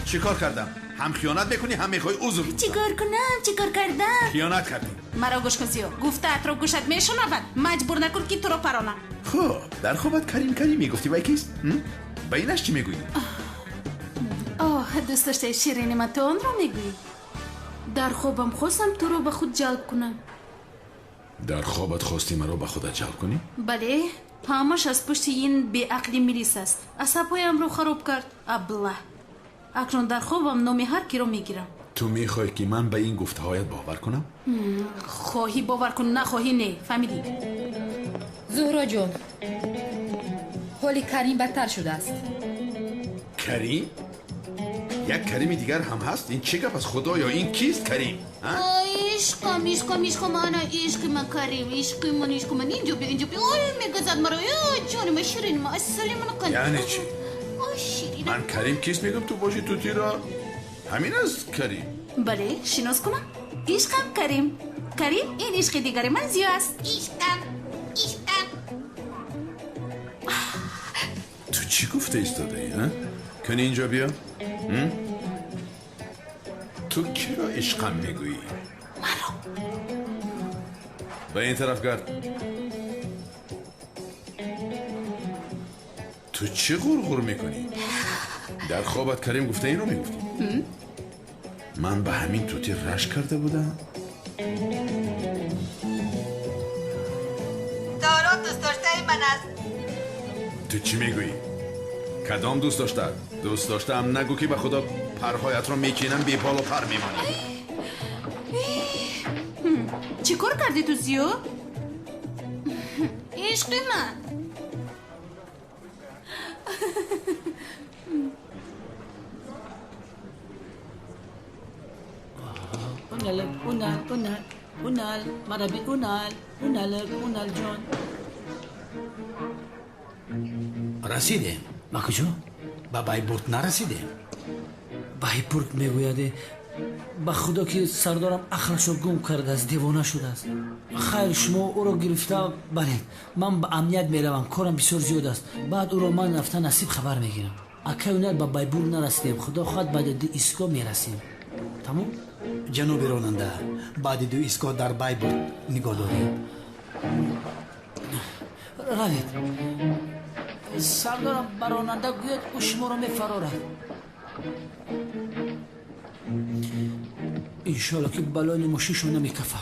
Чӣ кор кардам? Ҳам хиёнат мекунӣ, ҳам мехоҳӣ узр. Чӣ кор кунам? Чӣ кор кардам? Хиёнат кардӣ. Маро гӯш кун, Зиё. Гуфтаатро гӯшат мешунавад. Маҷбур накун ки туро паронам. Хуб, дар хобат Карим Карим мегуфтӣ, вай кист? Ба инаш чӣ мегӯӣ? Оҳ, дӯст доштаи ширини ман, ту онро мегӯӣ? Дар хобам хостам туро ба худ ҷалб кунам. Дар хобат хостӣ маро ба худат ҷалб кунӣ? Бале, ҳамаш аз пушти ин беақли милис аст. Асабҳоямро хароб кард. Абла, акнун дар хобам номи ҳар киро мегирам. Ту мехоҳӣ ки ман ба ин гуфтаҳоят бовар кунам? Хоҳӣ бовар кун, нахоҳӣ не. Фаҳмидӣ? Зуҳро ҷон, ҳоли Карим бадтар шудааст. Карим? Як Карими дигар ҳам ҳаст? Ин чӣ гап аст, худоё? Ин кист Карим? Ишқам, ишқам, ишқам, ана ишқи ман Карим, ишқи ман, ишқи ман, инҷо биё, инҷо биё. Ой, мегазад маро. Ҷони ман, ширини ман, асали ман қанд. Яъне чӣ? Ой, ширин. Ман Карим кист мегӯям, ту бошӣ тутиро. Ҳамин аст Карим? Бале, шинос кунам? Ишқам Карим. Карим ин ишқи дигари ман Зиё аст. Ишқам, ишқам. Ту чӣ гуфта истодаӣ, а? Кани инҷо биё. Ту киро ишқам мегӯӣ? Маро. Ба ин тараф гард. Ту чӣ ғурғур мекунӣ? Дар хобат Карим гуфта инро мегуфтӣ? Ман ба ҳамин тути рашк карда будам? Доро дӯстдоштаи ман аст. Ту чӣ мегӯӣ? Кадом дӯст дошта? Дӯст доштаам нагӯ ки ба худо парҳоятро мекинам, беполу пар мемонӣ. Чӣ кор кардӣ ту, Зиё? Ишқи ман. Унал, унал, унал, унал, мараби унал, унал, унал ҷон. Расидем. Ба куҷо? Ба Байбурт нарасидем. Байбурт мегӯяде. Ба худо ки сардорам ақлашро гум кардааст, девона шудааст. Хайр, шумо ӯро гирифта баред. Ман ба амният меравам, корам бисёр зиёд аст. Баъд ӯро ман рафта насиб хабар мегирам. Акай Унал, ба Байбурт нарасидем. Худо хоҳад баъди ду истгоҳ мерасем. Тамом? Ҷаноби ронанда, баъди ду истгоҳ дар Байбурт нигоҳ дорем. Равед. Сардорам ба ронанда гӯяд, ӯ шуморо мефарорад. Иншоалло ки балони мошиншон намекафа.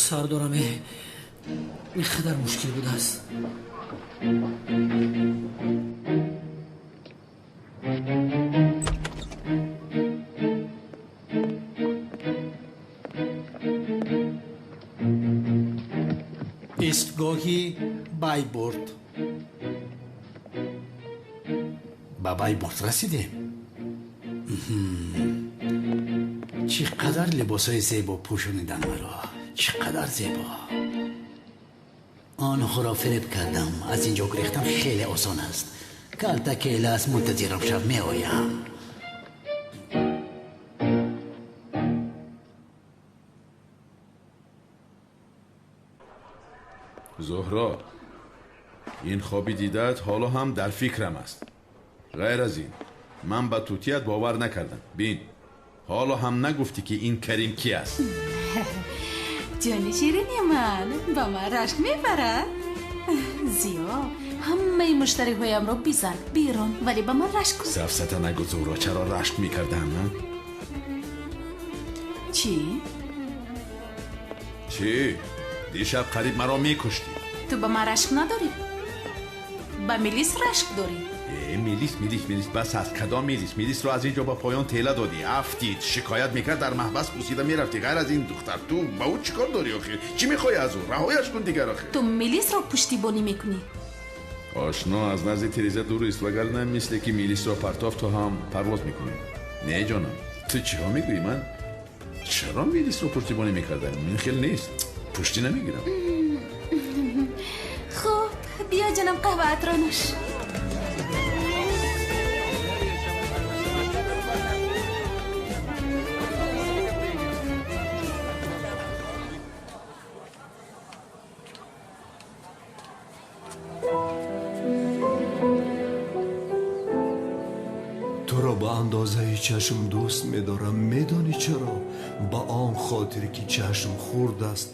Сардорам, ин қадар мушкил будааст. Истгоҳи Байбурт. Ба Байбурт расидем. Чӣ қадар либосҳои зебо пӯшониданд маро, чӣ қадар зебо. Онҳоро фиреб кардам. Аз ин ҷо гурехтан хеле осон аст. Калтакелас мунтазирам шав, меоям. Зуҳро, ин хоби дидаат ҳоло ҳам дар фикрам аст. Ғайр аз ин, ман ба тутият бовар накардам. Бин, ҳоло ҳам нагуфтӣ ки ин Карим ки аст. Ҷони ширини ман ба ман рашк мебарад. Зиё, ҳамаи муштариҳоямро бизан берун, вале ба ман рашк кун. Сафсата нагӯ, Зуҳро, чаро рашк мекардам? Чӣ? Чӣ? Дишаб қариб маро мекуштӣ. Ту ба ман рашк надорӣ? Ба Мелис рашк дорӣ? Мелис, Мелис, Мелис, бас аст. Кадом Мелис? Мелисро аз ин ҷо ба поён тела додӣ, афтид, шикоят мекард, дар маҳбас пусида мерафтӣ. Ғайр аз ин духтар, ту ба ӯ чӣ кор дорӣ охир? Чӣ мехоҳӣ аз ӯ? Раҳояш кун дигар охир. Ту Мелисро пуштибонӣ мекунӣ. Ошно аз назди тиреза дур ист, вагарна мисле ки Мелисро партофт, то ҳам парвоз мекунӣ. Не ҷонам, ту чиҳо мегӯӣ? Ман чаро Мелисро пуштибонӣ мекардам? Ин хел нест, пуштӣ намегирам. Хуб, биё ҷонам, қаҳваатро нӯш. Туро ба андозаи чашм дӯст медорам. Медонӣ чаро? Ба он хотир ки чашм хурд аст,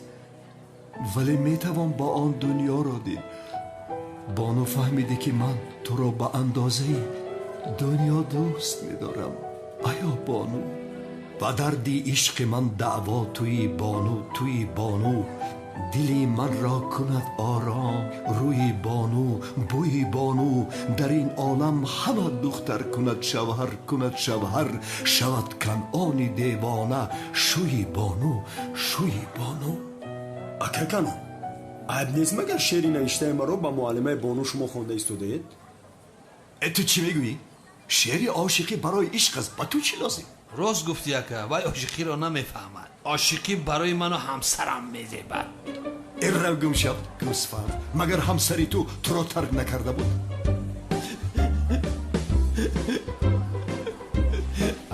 вале метавон ба он дунёро дид. Бону, фаҳмидӣ ки ман туро ба андозаи дунё дӯст медорам. Аё бону, ба дарди ишқи ман даъво туи бону, туи бону. Дили манро кунад ором рӯи бону, бӯи бону. Дар ин олам ҳама духтар кунад шавҳар, кунад шавҳар. Шавад канъони девона шӯи бону, шӯи бону. Ака Канон, айб нест магар шеъри навиштаи маро ба муаллимаи бону шумо хонда истодаед? Ту чӣ мегӯӣ? Шеъри ошиқӣ барои ишқ аст, ба ту чӣ лозим? Рост гуфтӣ ака, вай ошиқиро намефаҳмад. Ошиқӣ барои ману ҳамсарам мезебад. Эррав гум шав, гӯсфанд, магар ҳамсари ту туро тарк накарда буд?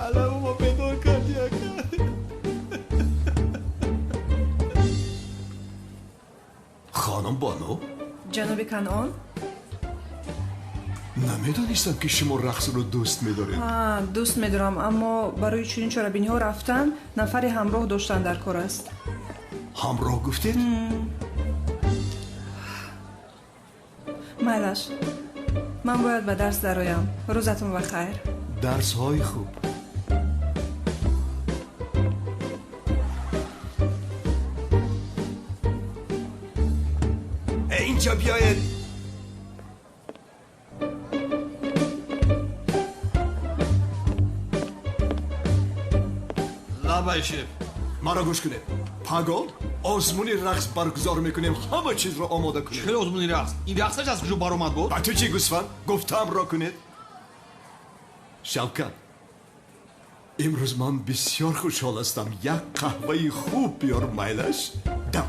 Аламо бедор кардӣ ака. Ҷаноби Канъон? Намедонистам, ки шумо рақсро дӯст медоред. Дӯст медорам, аммо барои чунин чорабиниҳо рафтан нафаре ҳамроҳ доштан дар кор аст. Ҳамроҳ гуфтед? Майлаш, ман бояд ба дарс дароям. Рӯзатон ба хайр. Дарсҳои хуб. Инҷа биёед. Лабай, шеф. Маро гӯш кунед. Паго озмуни рақс баргузор мекунем. Ҳама чизро омода кунед. Хеле озмуни рақс? Ин рақсаш аз куҷо баромад буд? Ба ту чӣ, гӯсфанд? Гуфтаамро кунед. Шавкат, имрӯз ман бисёр хушҳол ҳастам. Як қаҳваи хуб биёр, майлаш? Дам.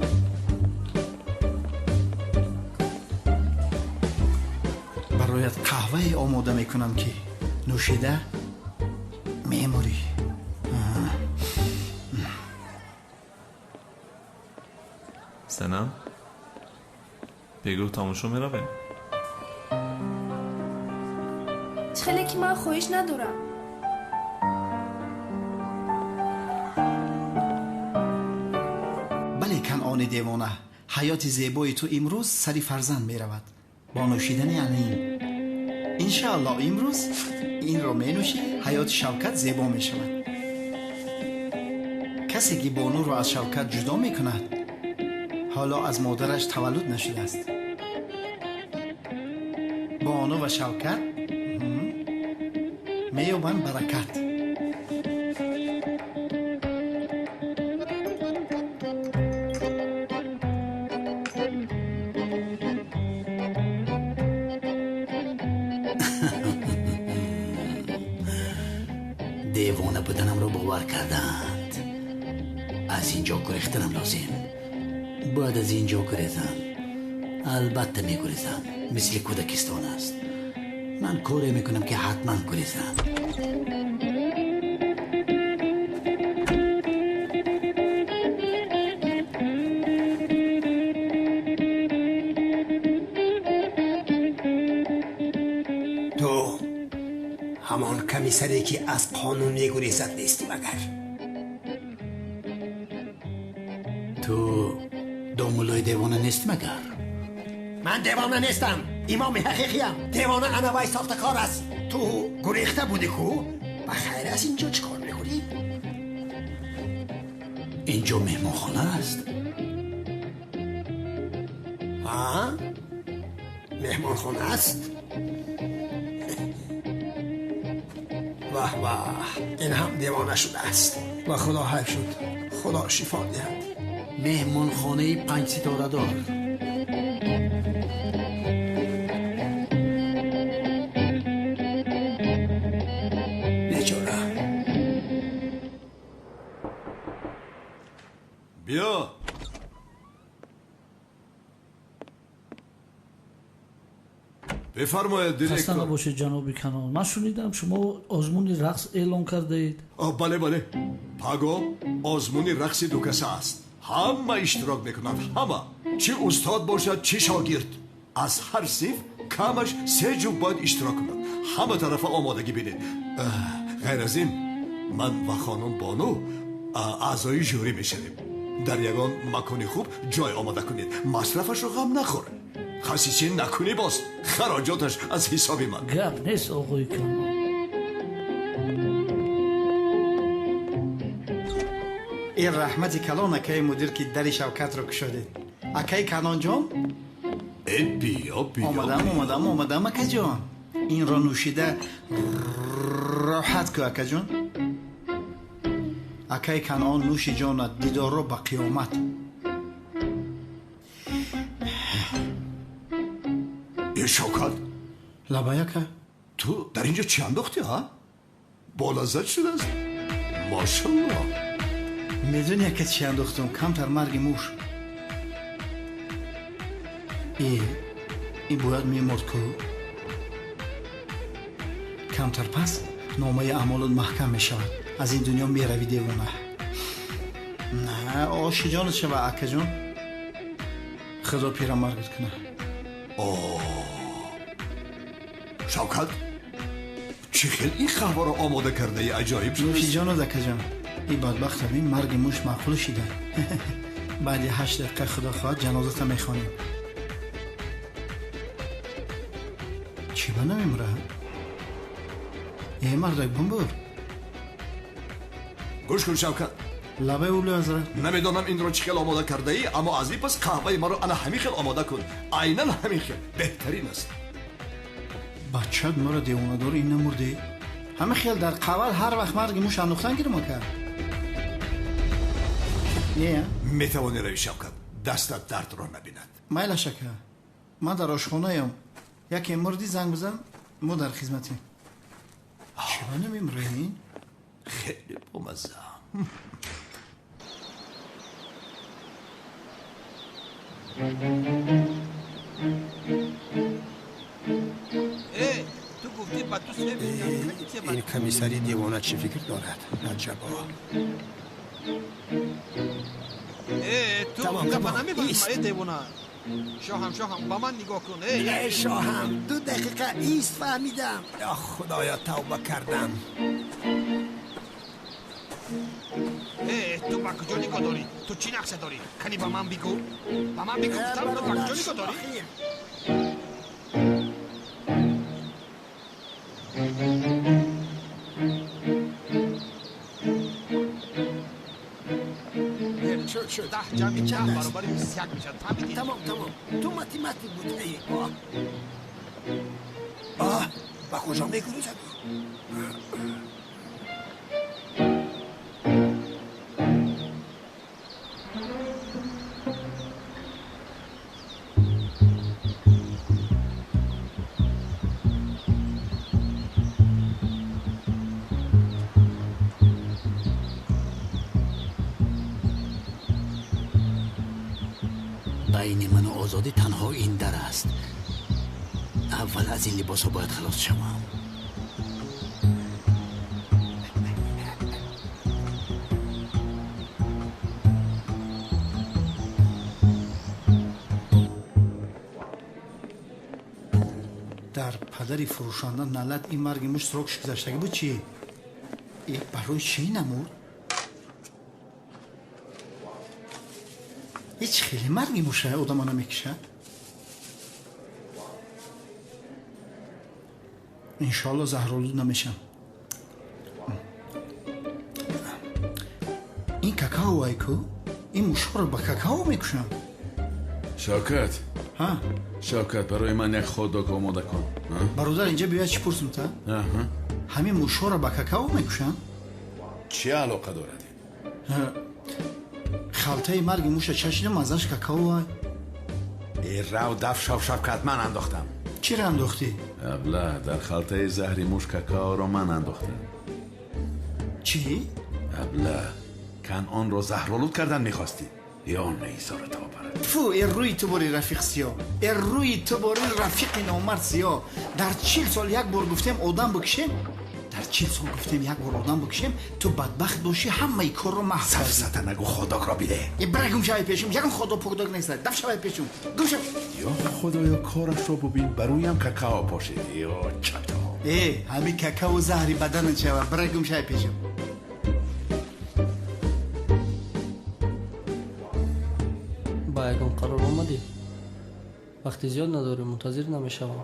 Бароят қаҳвае омода мекунам, ки нӯшида мемурӣ. Санам, бегоҳ тамошо меравем? Чӣ хеле ки ман хоҳиш надорам. Бале, Канъони девона, ҳаёти зебои ту имрӯз сари фарзанд меравад бо нӯшидани анин. Иншаалло, имрӯз инро менӯшӣ, ҳаёти Шавкат зебо мешавад. Касе ки Бонуро аз Шавкат ҷудо мекунад, ҳоло аз модараш таваллуд нашудааст. Бону ва Шавкат меёбанд баракат. Девона буданамро бовар карданд. Аз ин ҷо гурехтанам лозим. Бояд аз ин ҷо гурезам. Албатта мегурезам. Мисли кӯдакистон аст. Ман коре мекунам, ки ҳатман гурезам. Ту ҳамон комиссаре, ки аз қонун мегурезад, нестӣ магар? Ту домуллои девона нестӣ магар? Ман девона нестам, имоми ҳақиқиям. Девона анавай сохтакор аст. Ту гурехта будӣ ку? Ба хайр, аз ин ҷо чӣ кор мекунӣ? Ин ҷо меҳмонхона аст. Меҳмонхона аст? Ваҳ, ваҳ, ин ҳам девона шудааст. Ва худо ҳайф шуд. Худо шифо диҳад. Меҳмонхонаи панҷситорадор. Бечора. Биё. Бифармоед, Хаста директор. набошед, ҷаноби Канъон. Ман шунидам, шумо озмуни рақс эълон кардаед. Бале, бале, паго озмуни рақси дукаса аст. Ҳама иштирок мекунанд, ҳама, чӣ устод бошад, чӣ шогирд. Аз ҳар синф камаш се ҷуфт бояд иштирок кунад. Ҳама тарафа омодагӣ бинед. Ғайр аз ин, ман ва хонум Бону аъзои жюрӣ мешавем. Дар ягон макони хуб ҷой омода кунед. Масрафашро ғам нахӯр. Хасисӣ накунӣ, боз хароҷоташ аз ҳисоби ман. Гап нест, оғои Канъон. Ин раҳмати калон, акаи мудир, ки дари Шавкатро кушодед. Акаи Канъонҷон. Э, биё, биё. Омадам, омадам, омадам, акаҷон. Инро нӯшида роҳат ку, акаҷон. Акаи Канъон, нӯши ҷонат, дидорро ба қиёмат. Э, Шавкат. Лабай, ака. Ту дар ин ҷо чӣ андохтӣ, ҳа? Болаззат шудааст, мошалло. Медони, ака, чӣ андохтум? Камтар марги муш. Э, ин бояд мемурд ку. Камтар пас номаи аъмолот маҳкам мешавад, аз ин дунё меравӣ, девона. На, оши ҷонат шава, акаҷон. Худо пирамаргат кунад. Шавкат, чӣ хел ин қаҳваро омода кардаи, аҷоиб шуд. Нӯши ҷону дакаҷон, ин бадбахта бин, марги муш маъқул шида. Баъди 8 дақиқа худо хоҳад ҷанозата мехонем. Чӣ ба намемурад? Э мардак, бумбур. Гӯш кун, Шавкат. Лабай, улю ҳазрат. Намедонам инро чӣ хел омода кардаӣ, аммо аз ин пас қаҳваи маро ана ҳамин хел омода кун. Айнан ҳамин хел. Беҳтарин аст. Бачат моро девонадор, ин намурде. Ҳама хел дар қавал ҳар вақт марги муш андохтан гирмо кард. Не? Метавонӣ рави, Шавкат. Дастат дардро набинад. Майлаш, ака. Ман дар ошхонаям. Яке мурдӣ занг бизан, мо дар хизматем. Чиро намемурӣ ин? Хеле бомазза. Ин комиссари девона чӣ фикр дорад? Аҷабо. Ту гапа намебарӣ, девона. Шоҳам, шоҳам, ба ман нигоҳ кун. Э шоҳам, 2 дақиқа ист, фаҳмидам. Ё худоё, тавба кардам. Ту ба куҷо нигоҳ дорӣ? Ту чӣ нақша дорӣ? Кани ба ман бигӯ. Ба ман бигӯ, гуфтам, ту ба куҷо нигоҳ дорӣ? Шуд. 10 ҷамъи 10 баробари 21 мешавад. Фаҳмидӣ? Тамом, тамом. Ту математик будаӣ. Ба куҷо мегурезад? Байни ману озодӣ танҳо ин дар аст. Аввал аз ин либосҳо бояд халос шавам. Дар падари фурӯшанда налат, ин марги муш срокш гузаштагӣ буд чӣ? Э, барои чӣ намурд? Ҳеҷ хеле марги муша одама намекушад. Иншоалло заҳролуд намешам. Ин какао айку? Ин мушҳоро ба какао мекушам. Шавкат. Ҳа? Шавкат, барои ман як хот-дог омода кун. Бародар, инҷа биёяд чӣ пурсум та? Ҳамин мушҳоро ба какао мекушанд? Чӣ алоқа дорад? Халтаи марги муша чашидам, маззаш какао ай. Э, рав даф шав, Шавкат, ман андохтам. Чиро андохтӣ? Абла, дар халтаи заҳри муш какаоро ман андохтам. Чӣ? Абла, Канъонро заҳролуд кардан мехостӣ. Ё наизора табарат. Фу, э рӯи ту бори рафиқ сиё. Э рӯи ту бори рафиқи номард сиё. Дар 40 сол як бор гуфтем одам бикушем. Дар 40 сол гуфтем як бор одам бикушем, ту бадбахт бошӣ, ҳамаи корро маҳв кардӣ. Сафсата нагӯ, ходокро биде. Э, бира гум шавай пешум, ягон ходок покдок нест. Даф шавай пешум. Гум шав. Ё худоё, корашро бубин, ба рӯям какао пошид. Ё чато. Э, ҳамин какао заҳри баданат шава, бира гум шавай пешум. Ба ягон қарор омадӣ? Вақти зиёд надорӣ, мунтазир намешавам.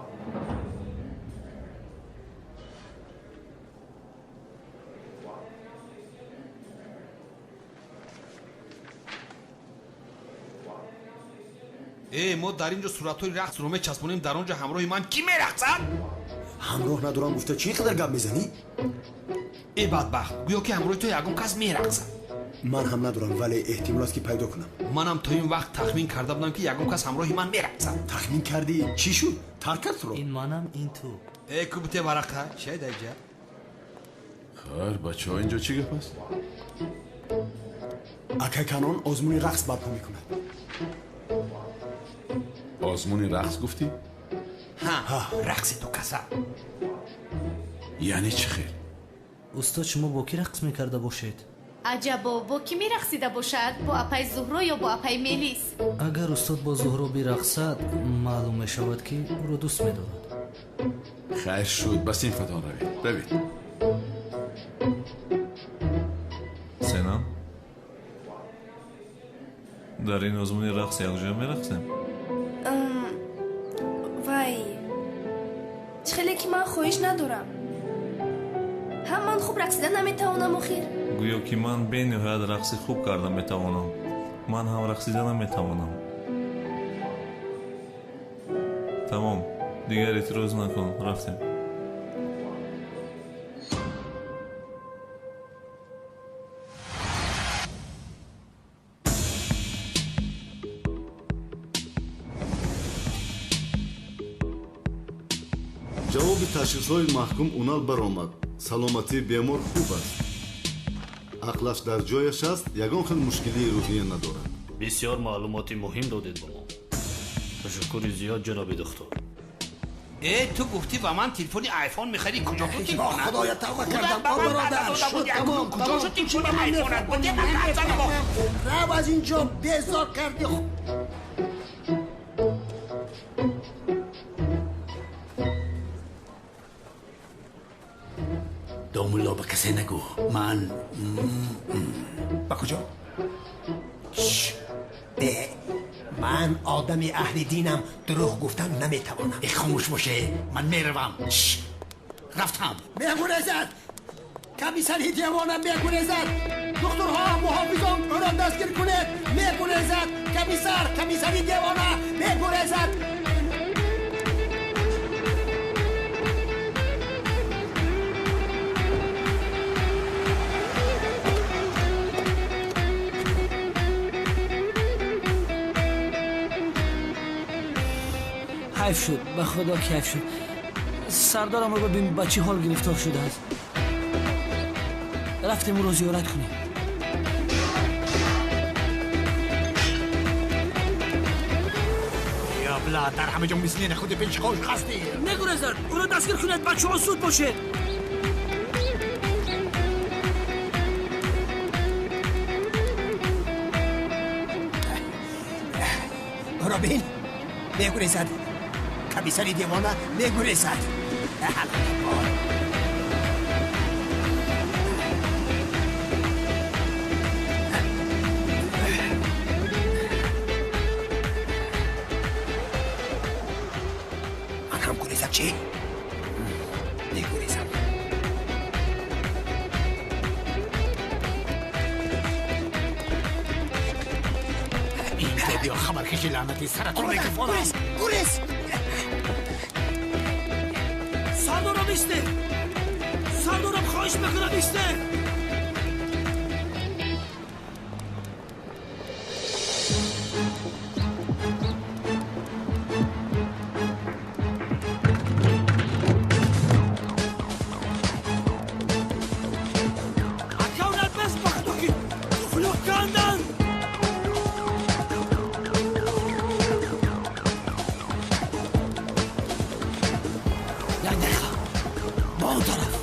Э, мо дар ин ҷо суратҳои рақсро мечаспонем, дар он ҷо ҳамроҳи ман кӣ мерақсад? Ҳамроҳ надорам гуфта чӣ қадар гап мезанӣ? Э, бадбахт, гӯё ки ҳамроҳи ту ягон кас мерақсад. Ман ҳам надорам, вале эҳтимол аст ки пайдо кунам. Манам то ин вақт тахмин карда будам ки ягон кас ҳамроҳи ман мерақсад. Тахмин кардӣ? Чӣ шуд? Тарк кард туро? Ин манам, ин ту. Э, кубте варақа, чай даҷа? Хайр, бачаҳо, ин ҷо чӣ гап аст? Акай Канон озмуни рақс барпо мекунад. Озмуни рақс гуфтӣ? Ҳа, рақси ду каса. Яъне чӣ хел? Устод, шумо бо кӣ рақс мекарда бошед? Аҷабо, бо кӣ мерақсида бошад? Бо апаи Зуҳро ё бо апаи Мелис? Агар устод бо Зуҳро бирақсад, маълум мешавад, ки ӯро дӯст медорад. Хайр шуд, ба синфатон равед. Равед. Сенам, дар ин озмуни рақс якҷоя мерақсем? Вай, чӣ хеле ки ман хоҳиш надорам. Ҳам ман хуб рақсида наметавонам охир. Гӯё ки ман бениҳоят рақси хуб карда метавонам. Ман ҳам рақсида наметавонам. Тамом, дигар эътироз накун, рафтем. Ҷавоби ташхисҳои маҳкум Унал баромад. Саломатии бемор хуб аст, ақлаш дар ҷояш аст, ягон хел мушкилии рӯҳия надорад. Бисёр маълумоти муҳим додед ба мо. Ташаккури зиёд, ҷаноби духтур. Э, ту гуфтӣ ба ман телефони айфон мехарӣ, куҷо буд телефонат? Худоя, тавба кардам, о бародар, шуд, тамом. Куҷо шуд телефони айфонат? Рав аз ин ҷо, безор кардӣ. Домулло, ба касе нагӯ. Ман ба куҷо? Ман одами аҳли динам, дурӯғ гуфтан наметавонам. Э, хомӯш боше, ман меравам. Рафтам. Мегурезад, комиссари девона мегурезад. Духтурҳо, муҳофизон, ӯро дастгир кунед. Мегурезад комиссар, комиссари девона мегурезад. Ҳайф шуд, ба худо ки ҳайф шуд. Сардарамро бибин, ба чӣ ҳол гирифтор шудааст. Рафтем ӯро зиёрат кунем. Абла, дар ҳама ҷо мисли худи пешхош ҳастӣ. Мегурезад, ӯро дастгир кунед, бачаҳо, зуд бошед. Ӯро бин, мегурезад. Комиссари девона мегурезад. Ман ҳам гурезам, чӣ? Мегурезам. Инҷо биё, хабаркаши лаънатӣ, саратро мекафонам. Гурез! Сардорам, исте! Сардорам, хоҳиш мекунам, исте! Акавнат бес, ба худо ки туфлё кандан! Як дақиқа, ба он тараф.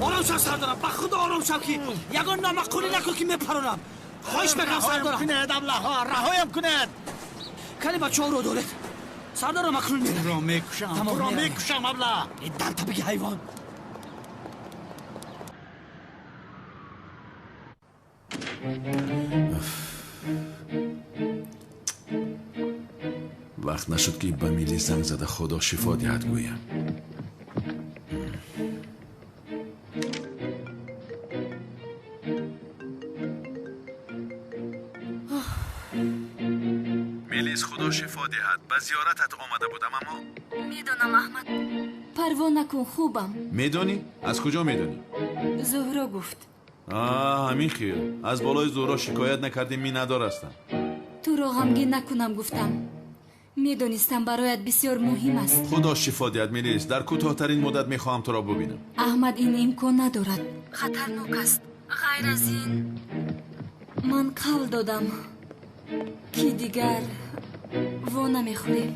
Ором шав, сардарам, ба худо ором шав, ки ягон номаъқулӣ накун, ки мепаронам. Хоҳиш мекунам, сардарам. Кунед, аблаҳо, раҳоям кунед. Кани бачаҳоро доред. Сардарам, акнун меравем. Туро мекушам, туро мекушам, абла. Дамта биги, ҳайвон. Вақт нашуд, ки ба Милис занг зада худо шифо диҳад гӯям. Мелис, худо шифо диҳад, ба зиёратат омада будам, аммо Медонам, Аҳмад, парво накун, хубам. Медонӣ? Аз куҷо медонӣ? Зуҳро гуфт. Ҳамин хел. Аз болои Зуҳро шикоят накардӣ, миннатдор ҳастам. Туро ғамгин накунам гуфтам. Медонистам, бароят бисёр муҳим аст. Худо шифо диҳад, Мелис. Дар кӯтоҳтарин муддат мехоҳам туро бубинам. Аҳмад, ин имкон надорад, хатарнок аст. Ғайр аз ин, Ман қавл додам, ки дигар во намехӯрем.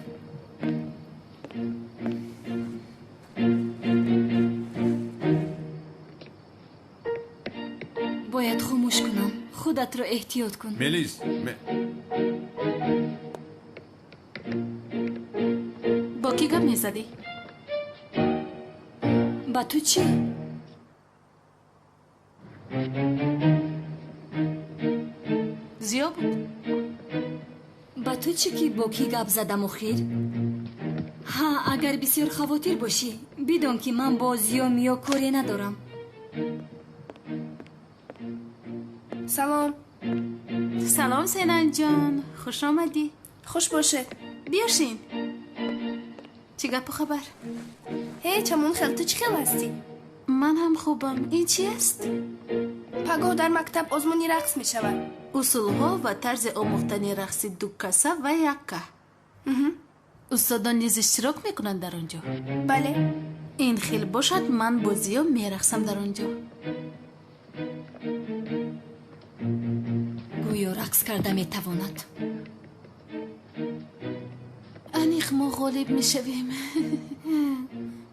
Бояд хомӯш кунам. Худатро эҳтиёт кун. Мелис, бо кӣ гап мезадӣ? Ба ту чӣ? Зиё буд. Ба ту чӣ ки бо кӣ гап задам охир? Ҳа, агар бисёр хавотир бошӣ, бидон ки ман бо Зиё Миё коре надорам. Салом. Салом, Сенанҷон, хуш омадӣ. Хуш бошед. Биёшин. Чӣ гапу хабар? Ҳеҷ, ҳамон хел. Ту чӣ хел ҳастӣ? Ман ҳам хубам. Ин чи аст? Пагоҳ дар мактаб озмуни рақс мешавад. Усулҳо ва тарзи омӯхтани рақси дукаса ва якка. Устодон низ иштирок мекунанд дар он ҷо? Бале. Ин хел бошад, ман бо Зиё мерақсам дар он ҷо. Гӯё рақс карда метавонад. Аниқ мо ғолиб мешавем.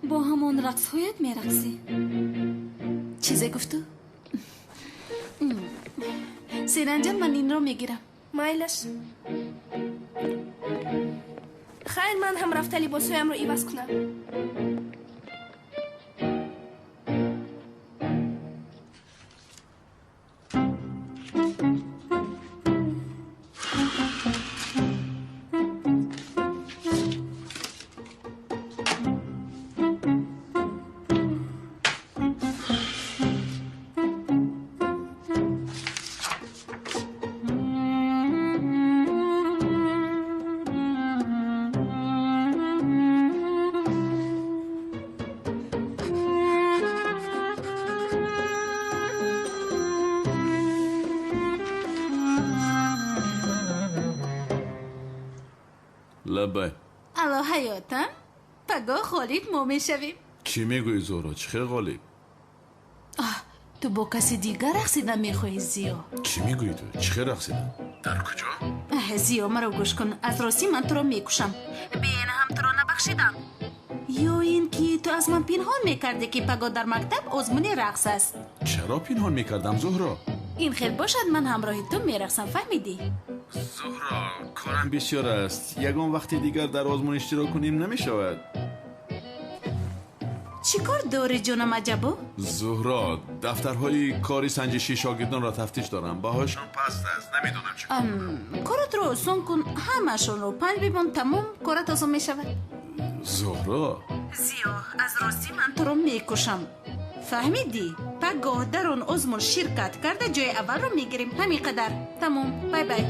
Бо ҳамон рақсҳоят мерақсӣ? Чизе гуфту? Серанҷон, ман инро мегирам. Майлаш. Хайр, ман ҳам рафта либосҳоямро иваз кунам. Лабай. Алло, ҳаётам, пагоҳ ғолиб мо мешавем. Чӣ мегӯӣ, Зуҳро? Чӣ хел ғолиб? Ту бо каси дигар рақсидан мехоҳӣ, Зиё? Чӣ мегӯӣ ту? Чӣ хел рақсидан? Дар куҷо? Зиё, маро гӯш кун. Аз ростӣ ман туро мекушам. Беина ҳам туро набахшидам. Ё ин ки ту аз ман пинҳон мекардӣ, ки пагоҳ дар мактаб озмуни рақс аст? Чаро пинҳон мекардам, Зуҳро? Ин хел бошад, ман ҳамроҳи ту мерақсам, фаҳмидӣ? Зуҳро, корам бисёр аст. Ягон вақти дигар дар озмун иштирок кунем намешавад. Чӣ кор дорӣ, ҷонам аҷабо? Зуҳро, дафтарҳои кори санҷишии шогирдонро тафтиш дорам. Баҳояшон паст аст. Намедонам чӣ кор. Коратро осон кун, ҳамаашонро 5 бимон, тамом, корат осон мешавад. Зуҳро. Зиё, аз ростӣ ман туро мекушам. Фаҳмидӣ? Пагоҳ дар он озмун ширкат карда ҷои аввалро мегирем. Ҳамин қадар. Тамом. Бай бай.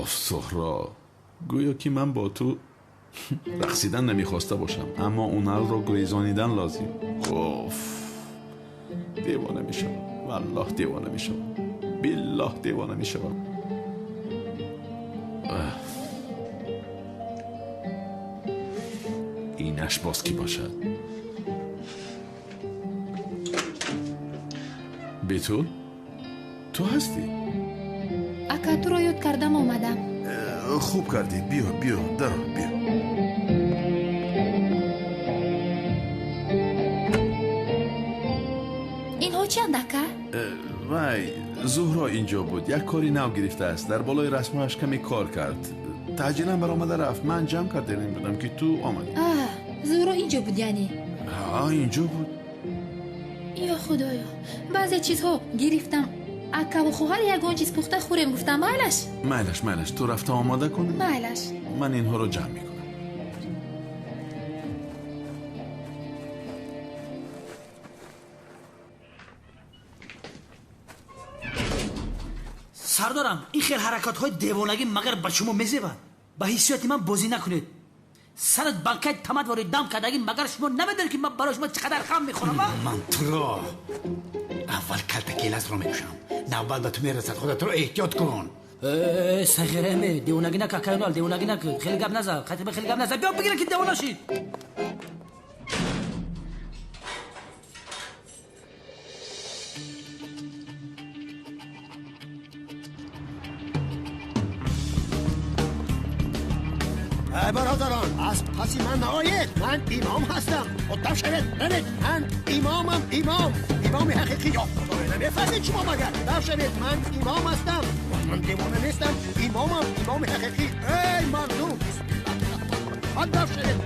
Оф, Зуҳро, гӯё ки ман бо ту рақсидан намехоста бошам, аммо оналро гурезонидан лозим. Оф, девона мешавам. Валлоҳ девона мешавам. Биллоҳ девона мешавам. Инаш боз кӣ бошад? Бетул, ту ҳастӣ? Ака, туро ёд кардам омадам. Хуб кардӣ. Биё, биё, даро, биё. Инҳо чианд, ака? Вай, Зуҳро инҷо буд. Як кори нав гирифтааст. Дар болои расмҳояш каме кор кард. Таъҷилан баромада рафт. Ман ҷамъ карда будам, ки ту омадӣ. Зуҳро инҷо буд, яъне? Ҳа, инҷо буд. Ё худоё, баъзе чизҳо гирифтам. Акаву хоҳар ягон чиз пухта хӯрем гуфтам. Майлаш? Майлаш, майлаш. Ту рафта омода кун. Майлаш. Ман инҳоро ҷамъ мекунам. Сардорам, ин хел ҳаракатҳои девонагӣ магар ба шумо мезебад? Ба ҳиссиёти ман бозӣ накунед. Сарат банкаи тамат ворид дам кардагӣ, магар шумо намедонед, ки ман барои шумо чӣ қадар ғам мехӯрам? Ман туро аввал калта келасро мекушам. Навбат ба ту мерасад, худатро эҳтиёт кун. Сағираме, девонагӣ нака, кайнол, девонагӣ нака. Хеле гап наза, хатиба хеле гап наза. Биё бигира, ки девона шид. Аз паси ман наоед. Ман имом ҳастам. Дав шавед, равед. Ман имомам, имом. Имоми ҳақиқӣ. Ё Худоё, намефаҳмед шумо магар? Дав шавед, ман имом ҳастам. Ман девона нестам. Имомам, имоми ҳақиқӣ. Эй мардум, дав шавед.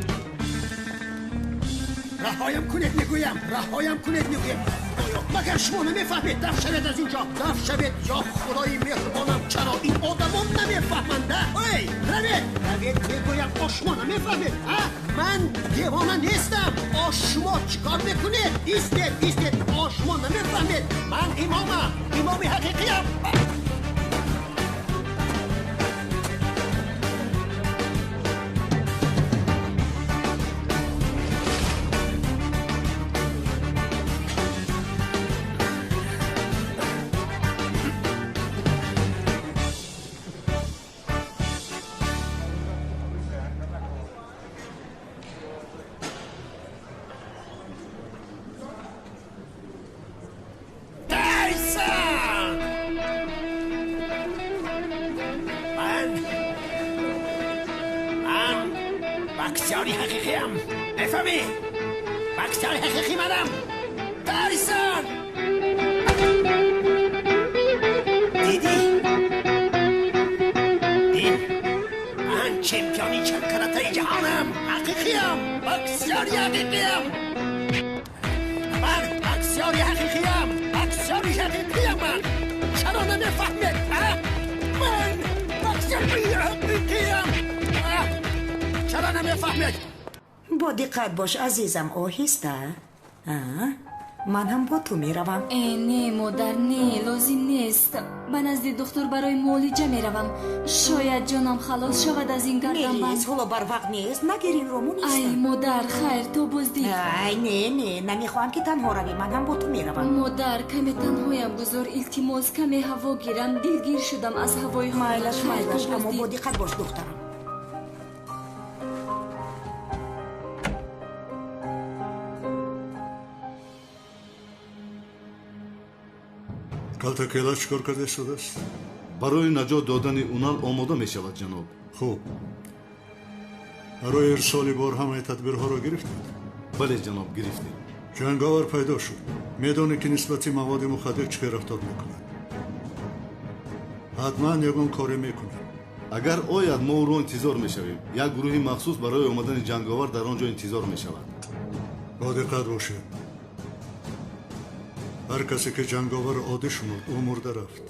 Раҳоям кунед мегӯям, раҳоям кунед мегӯям. Худоё, магар шумо намефаҳмед? Дав шавед аз инҷо, дав шавед. Ё Худои меҳрубонам, чаро ин одамон намефаҳманд? Эй, равед, равед мегӯям. О, шумо намефаҳмед? А? Ман девона нестам. О, шумо чӣ кор мекунед? Истед, истед. О, шумо намефаҳмед. Ман имомам, имоми ҳақиқиям. بکسیاری حقیقیم. بفهمی؟ بکسیاری حقیقی منم. تایسون، دیدی؟ این من چمپیونی چند جهانم. حقیقیم. بکسیاری حقیقیم. من بکسیاری حقیقیم. بکسیاری حقیقیم من. چرا نمیفهمید؟ من بکسیاری حقیقیم. چرا نمیفهمید؟ با диққат бош, азизам, оҳиста. Ман ҳам бо ту меравам. Э, не, модар, не, лозим нест. Ба назди духтур барои муолиҷа меравам. Шояд ҷонам халос шавад аз ин гарданбанд. Мелис, ҳоло барвақт нест, нагир инро, муниста. Ай, модар, хайр, то боздид. Ай, не, не, намехоҳам ки танҳо равӣ, ман ҳам бо ту меравам. Модар, каме танҳоям гузор, илтимос, каме ҳаво гирам, дилгир шудам аз ҳавои хона. Майлаш, майлаш, аммо бо диққат бош, духтарам. Калтакела чӣ кор карда истодааст? Барои наҷот додани Унал омода мешавад, ҷаноб. Хуб, барои ирсоли бор ҳамаи тадбирҳоро гирифтед? Бале, ҷаноб, гирифтем. Ҷанговар пайдо шуд. Медонӣ ки нисбати маводи мухаддир чӣ хел рафтор мекунад. Ҳатман ягон коре мекунад. Агар ояд, мо ӯро интизор мешавем. Як гурӯҳи махсус барои омадани ҷанговар дар он ҷо интизор мешавад. Бо диққат бошед. Ҳар касе ки ҷанговарро оддӣ шумурд, ӯ мурда рафт.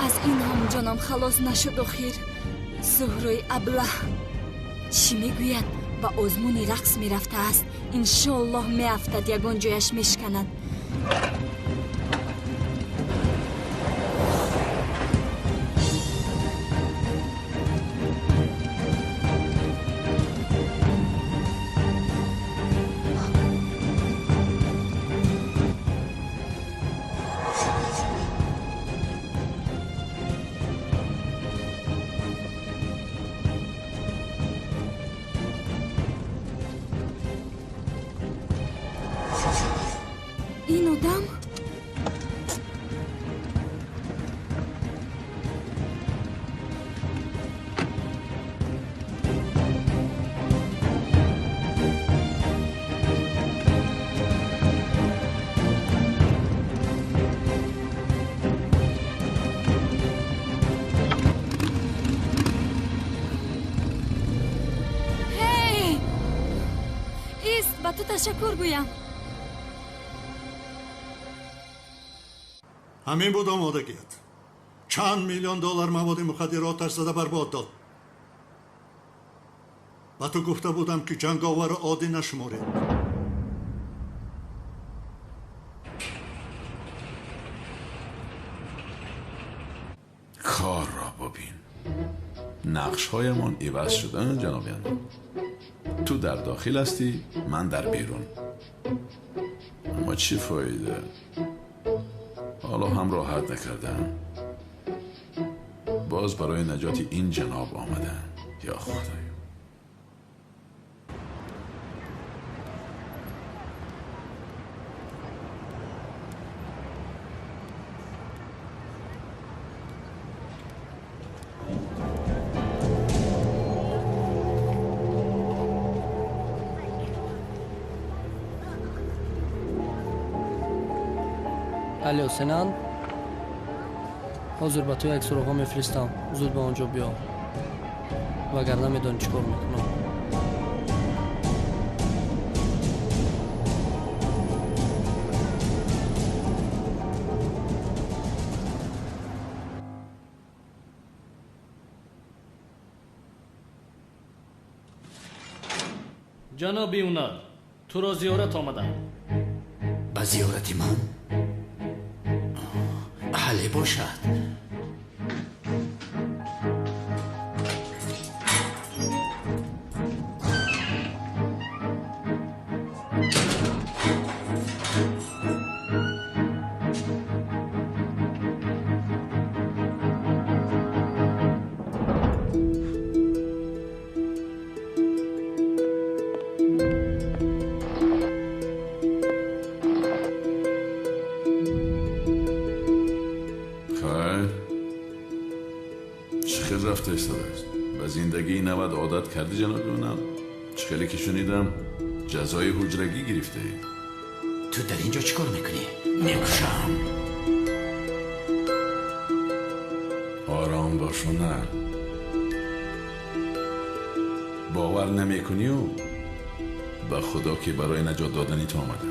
Аз ин ҳам ҷонам халос нашуд охир. Зуҳрои аблаҳ чӣ мегӯяд? Ба озмуни рақс мерафтааст. Иншоаллоҳ меафтад, ягон ҷояш мешканад. Ташаккур гӯям. Ҳамин буд омодагият. Чанд миллион доллар маводи мухаддирро оташ зада барбод дод. Ба ту гуфта будам, ки ҷанговарро оддӣ нашуморед. Кор ро бибин. Нақшҳоямон иваз шуданд, ҷаноби Янал. Ту дар дохил ҳастӣ, ман дар берун. Аммо чӣ фоида? Ҳоло ҳам роҳат накардам. Боз барои наҷоти ин ҷаноб омадам. Ё Худоё! Алло, Сенан? Ҳозир ба ту як суроға мефиристам. Зуд ба он ҷо биё. Вагарна медонӣ чӣ кор мекунам. Ҷаноби Юнал, туро зиёрат омадам. Ба зиёрати ман? Ҳале бошад. کردی جناب اونم؟ چه که شنیدم جزای حجرگی گرفته ای. تو در اینجا چیکار میکنی؟ میکشم. آرام باش نه. باور نمیکنی و به خدا که برای نجات دادنی تو آمدم.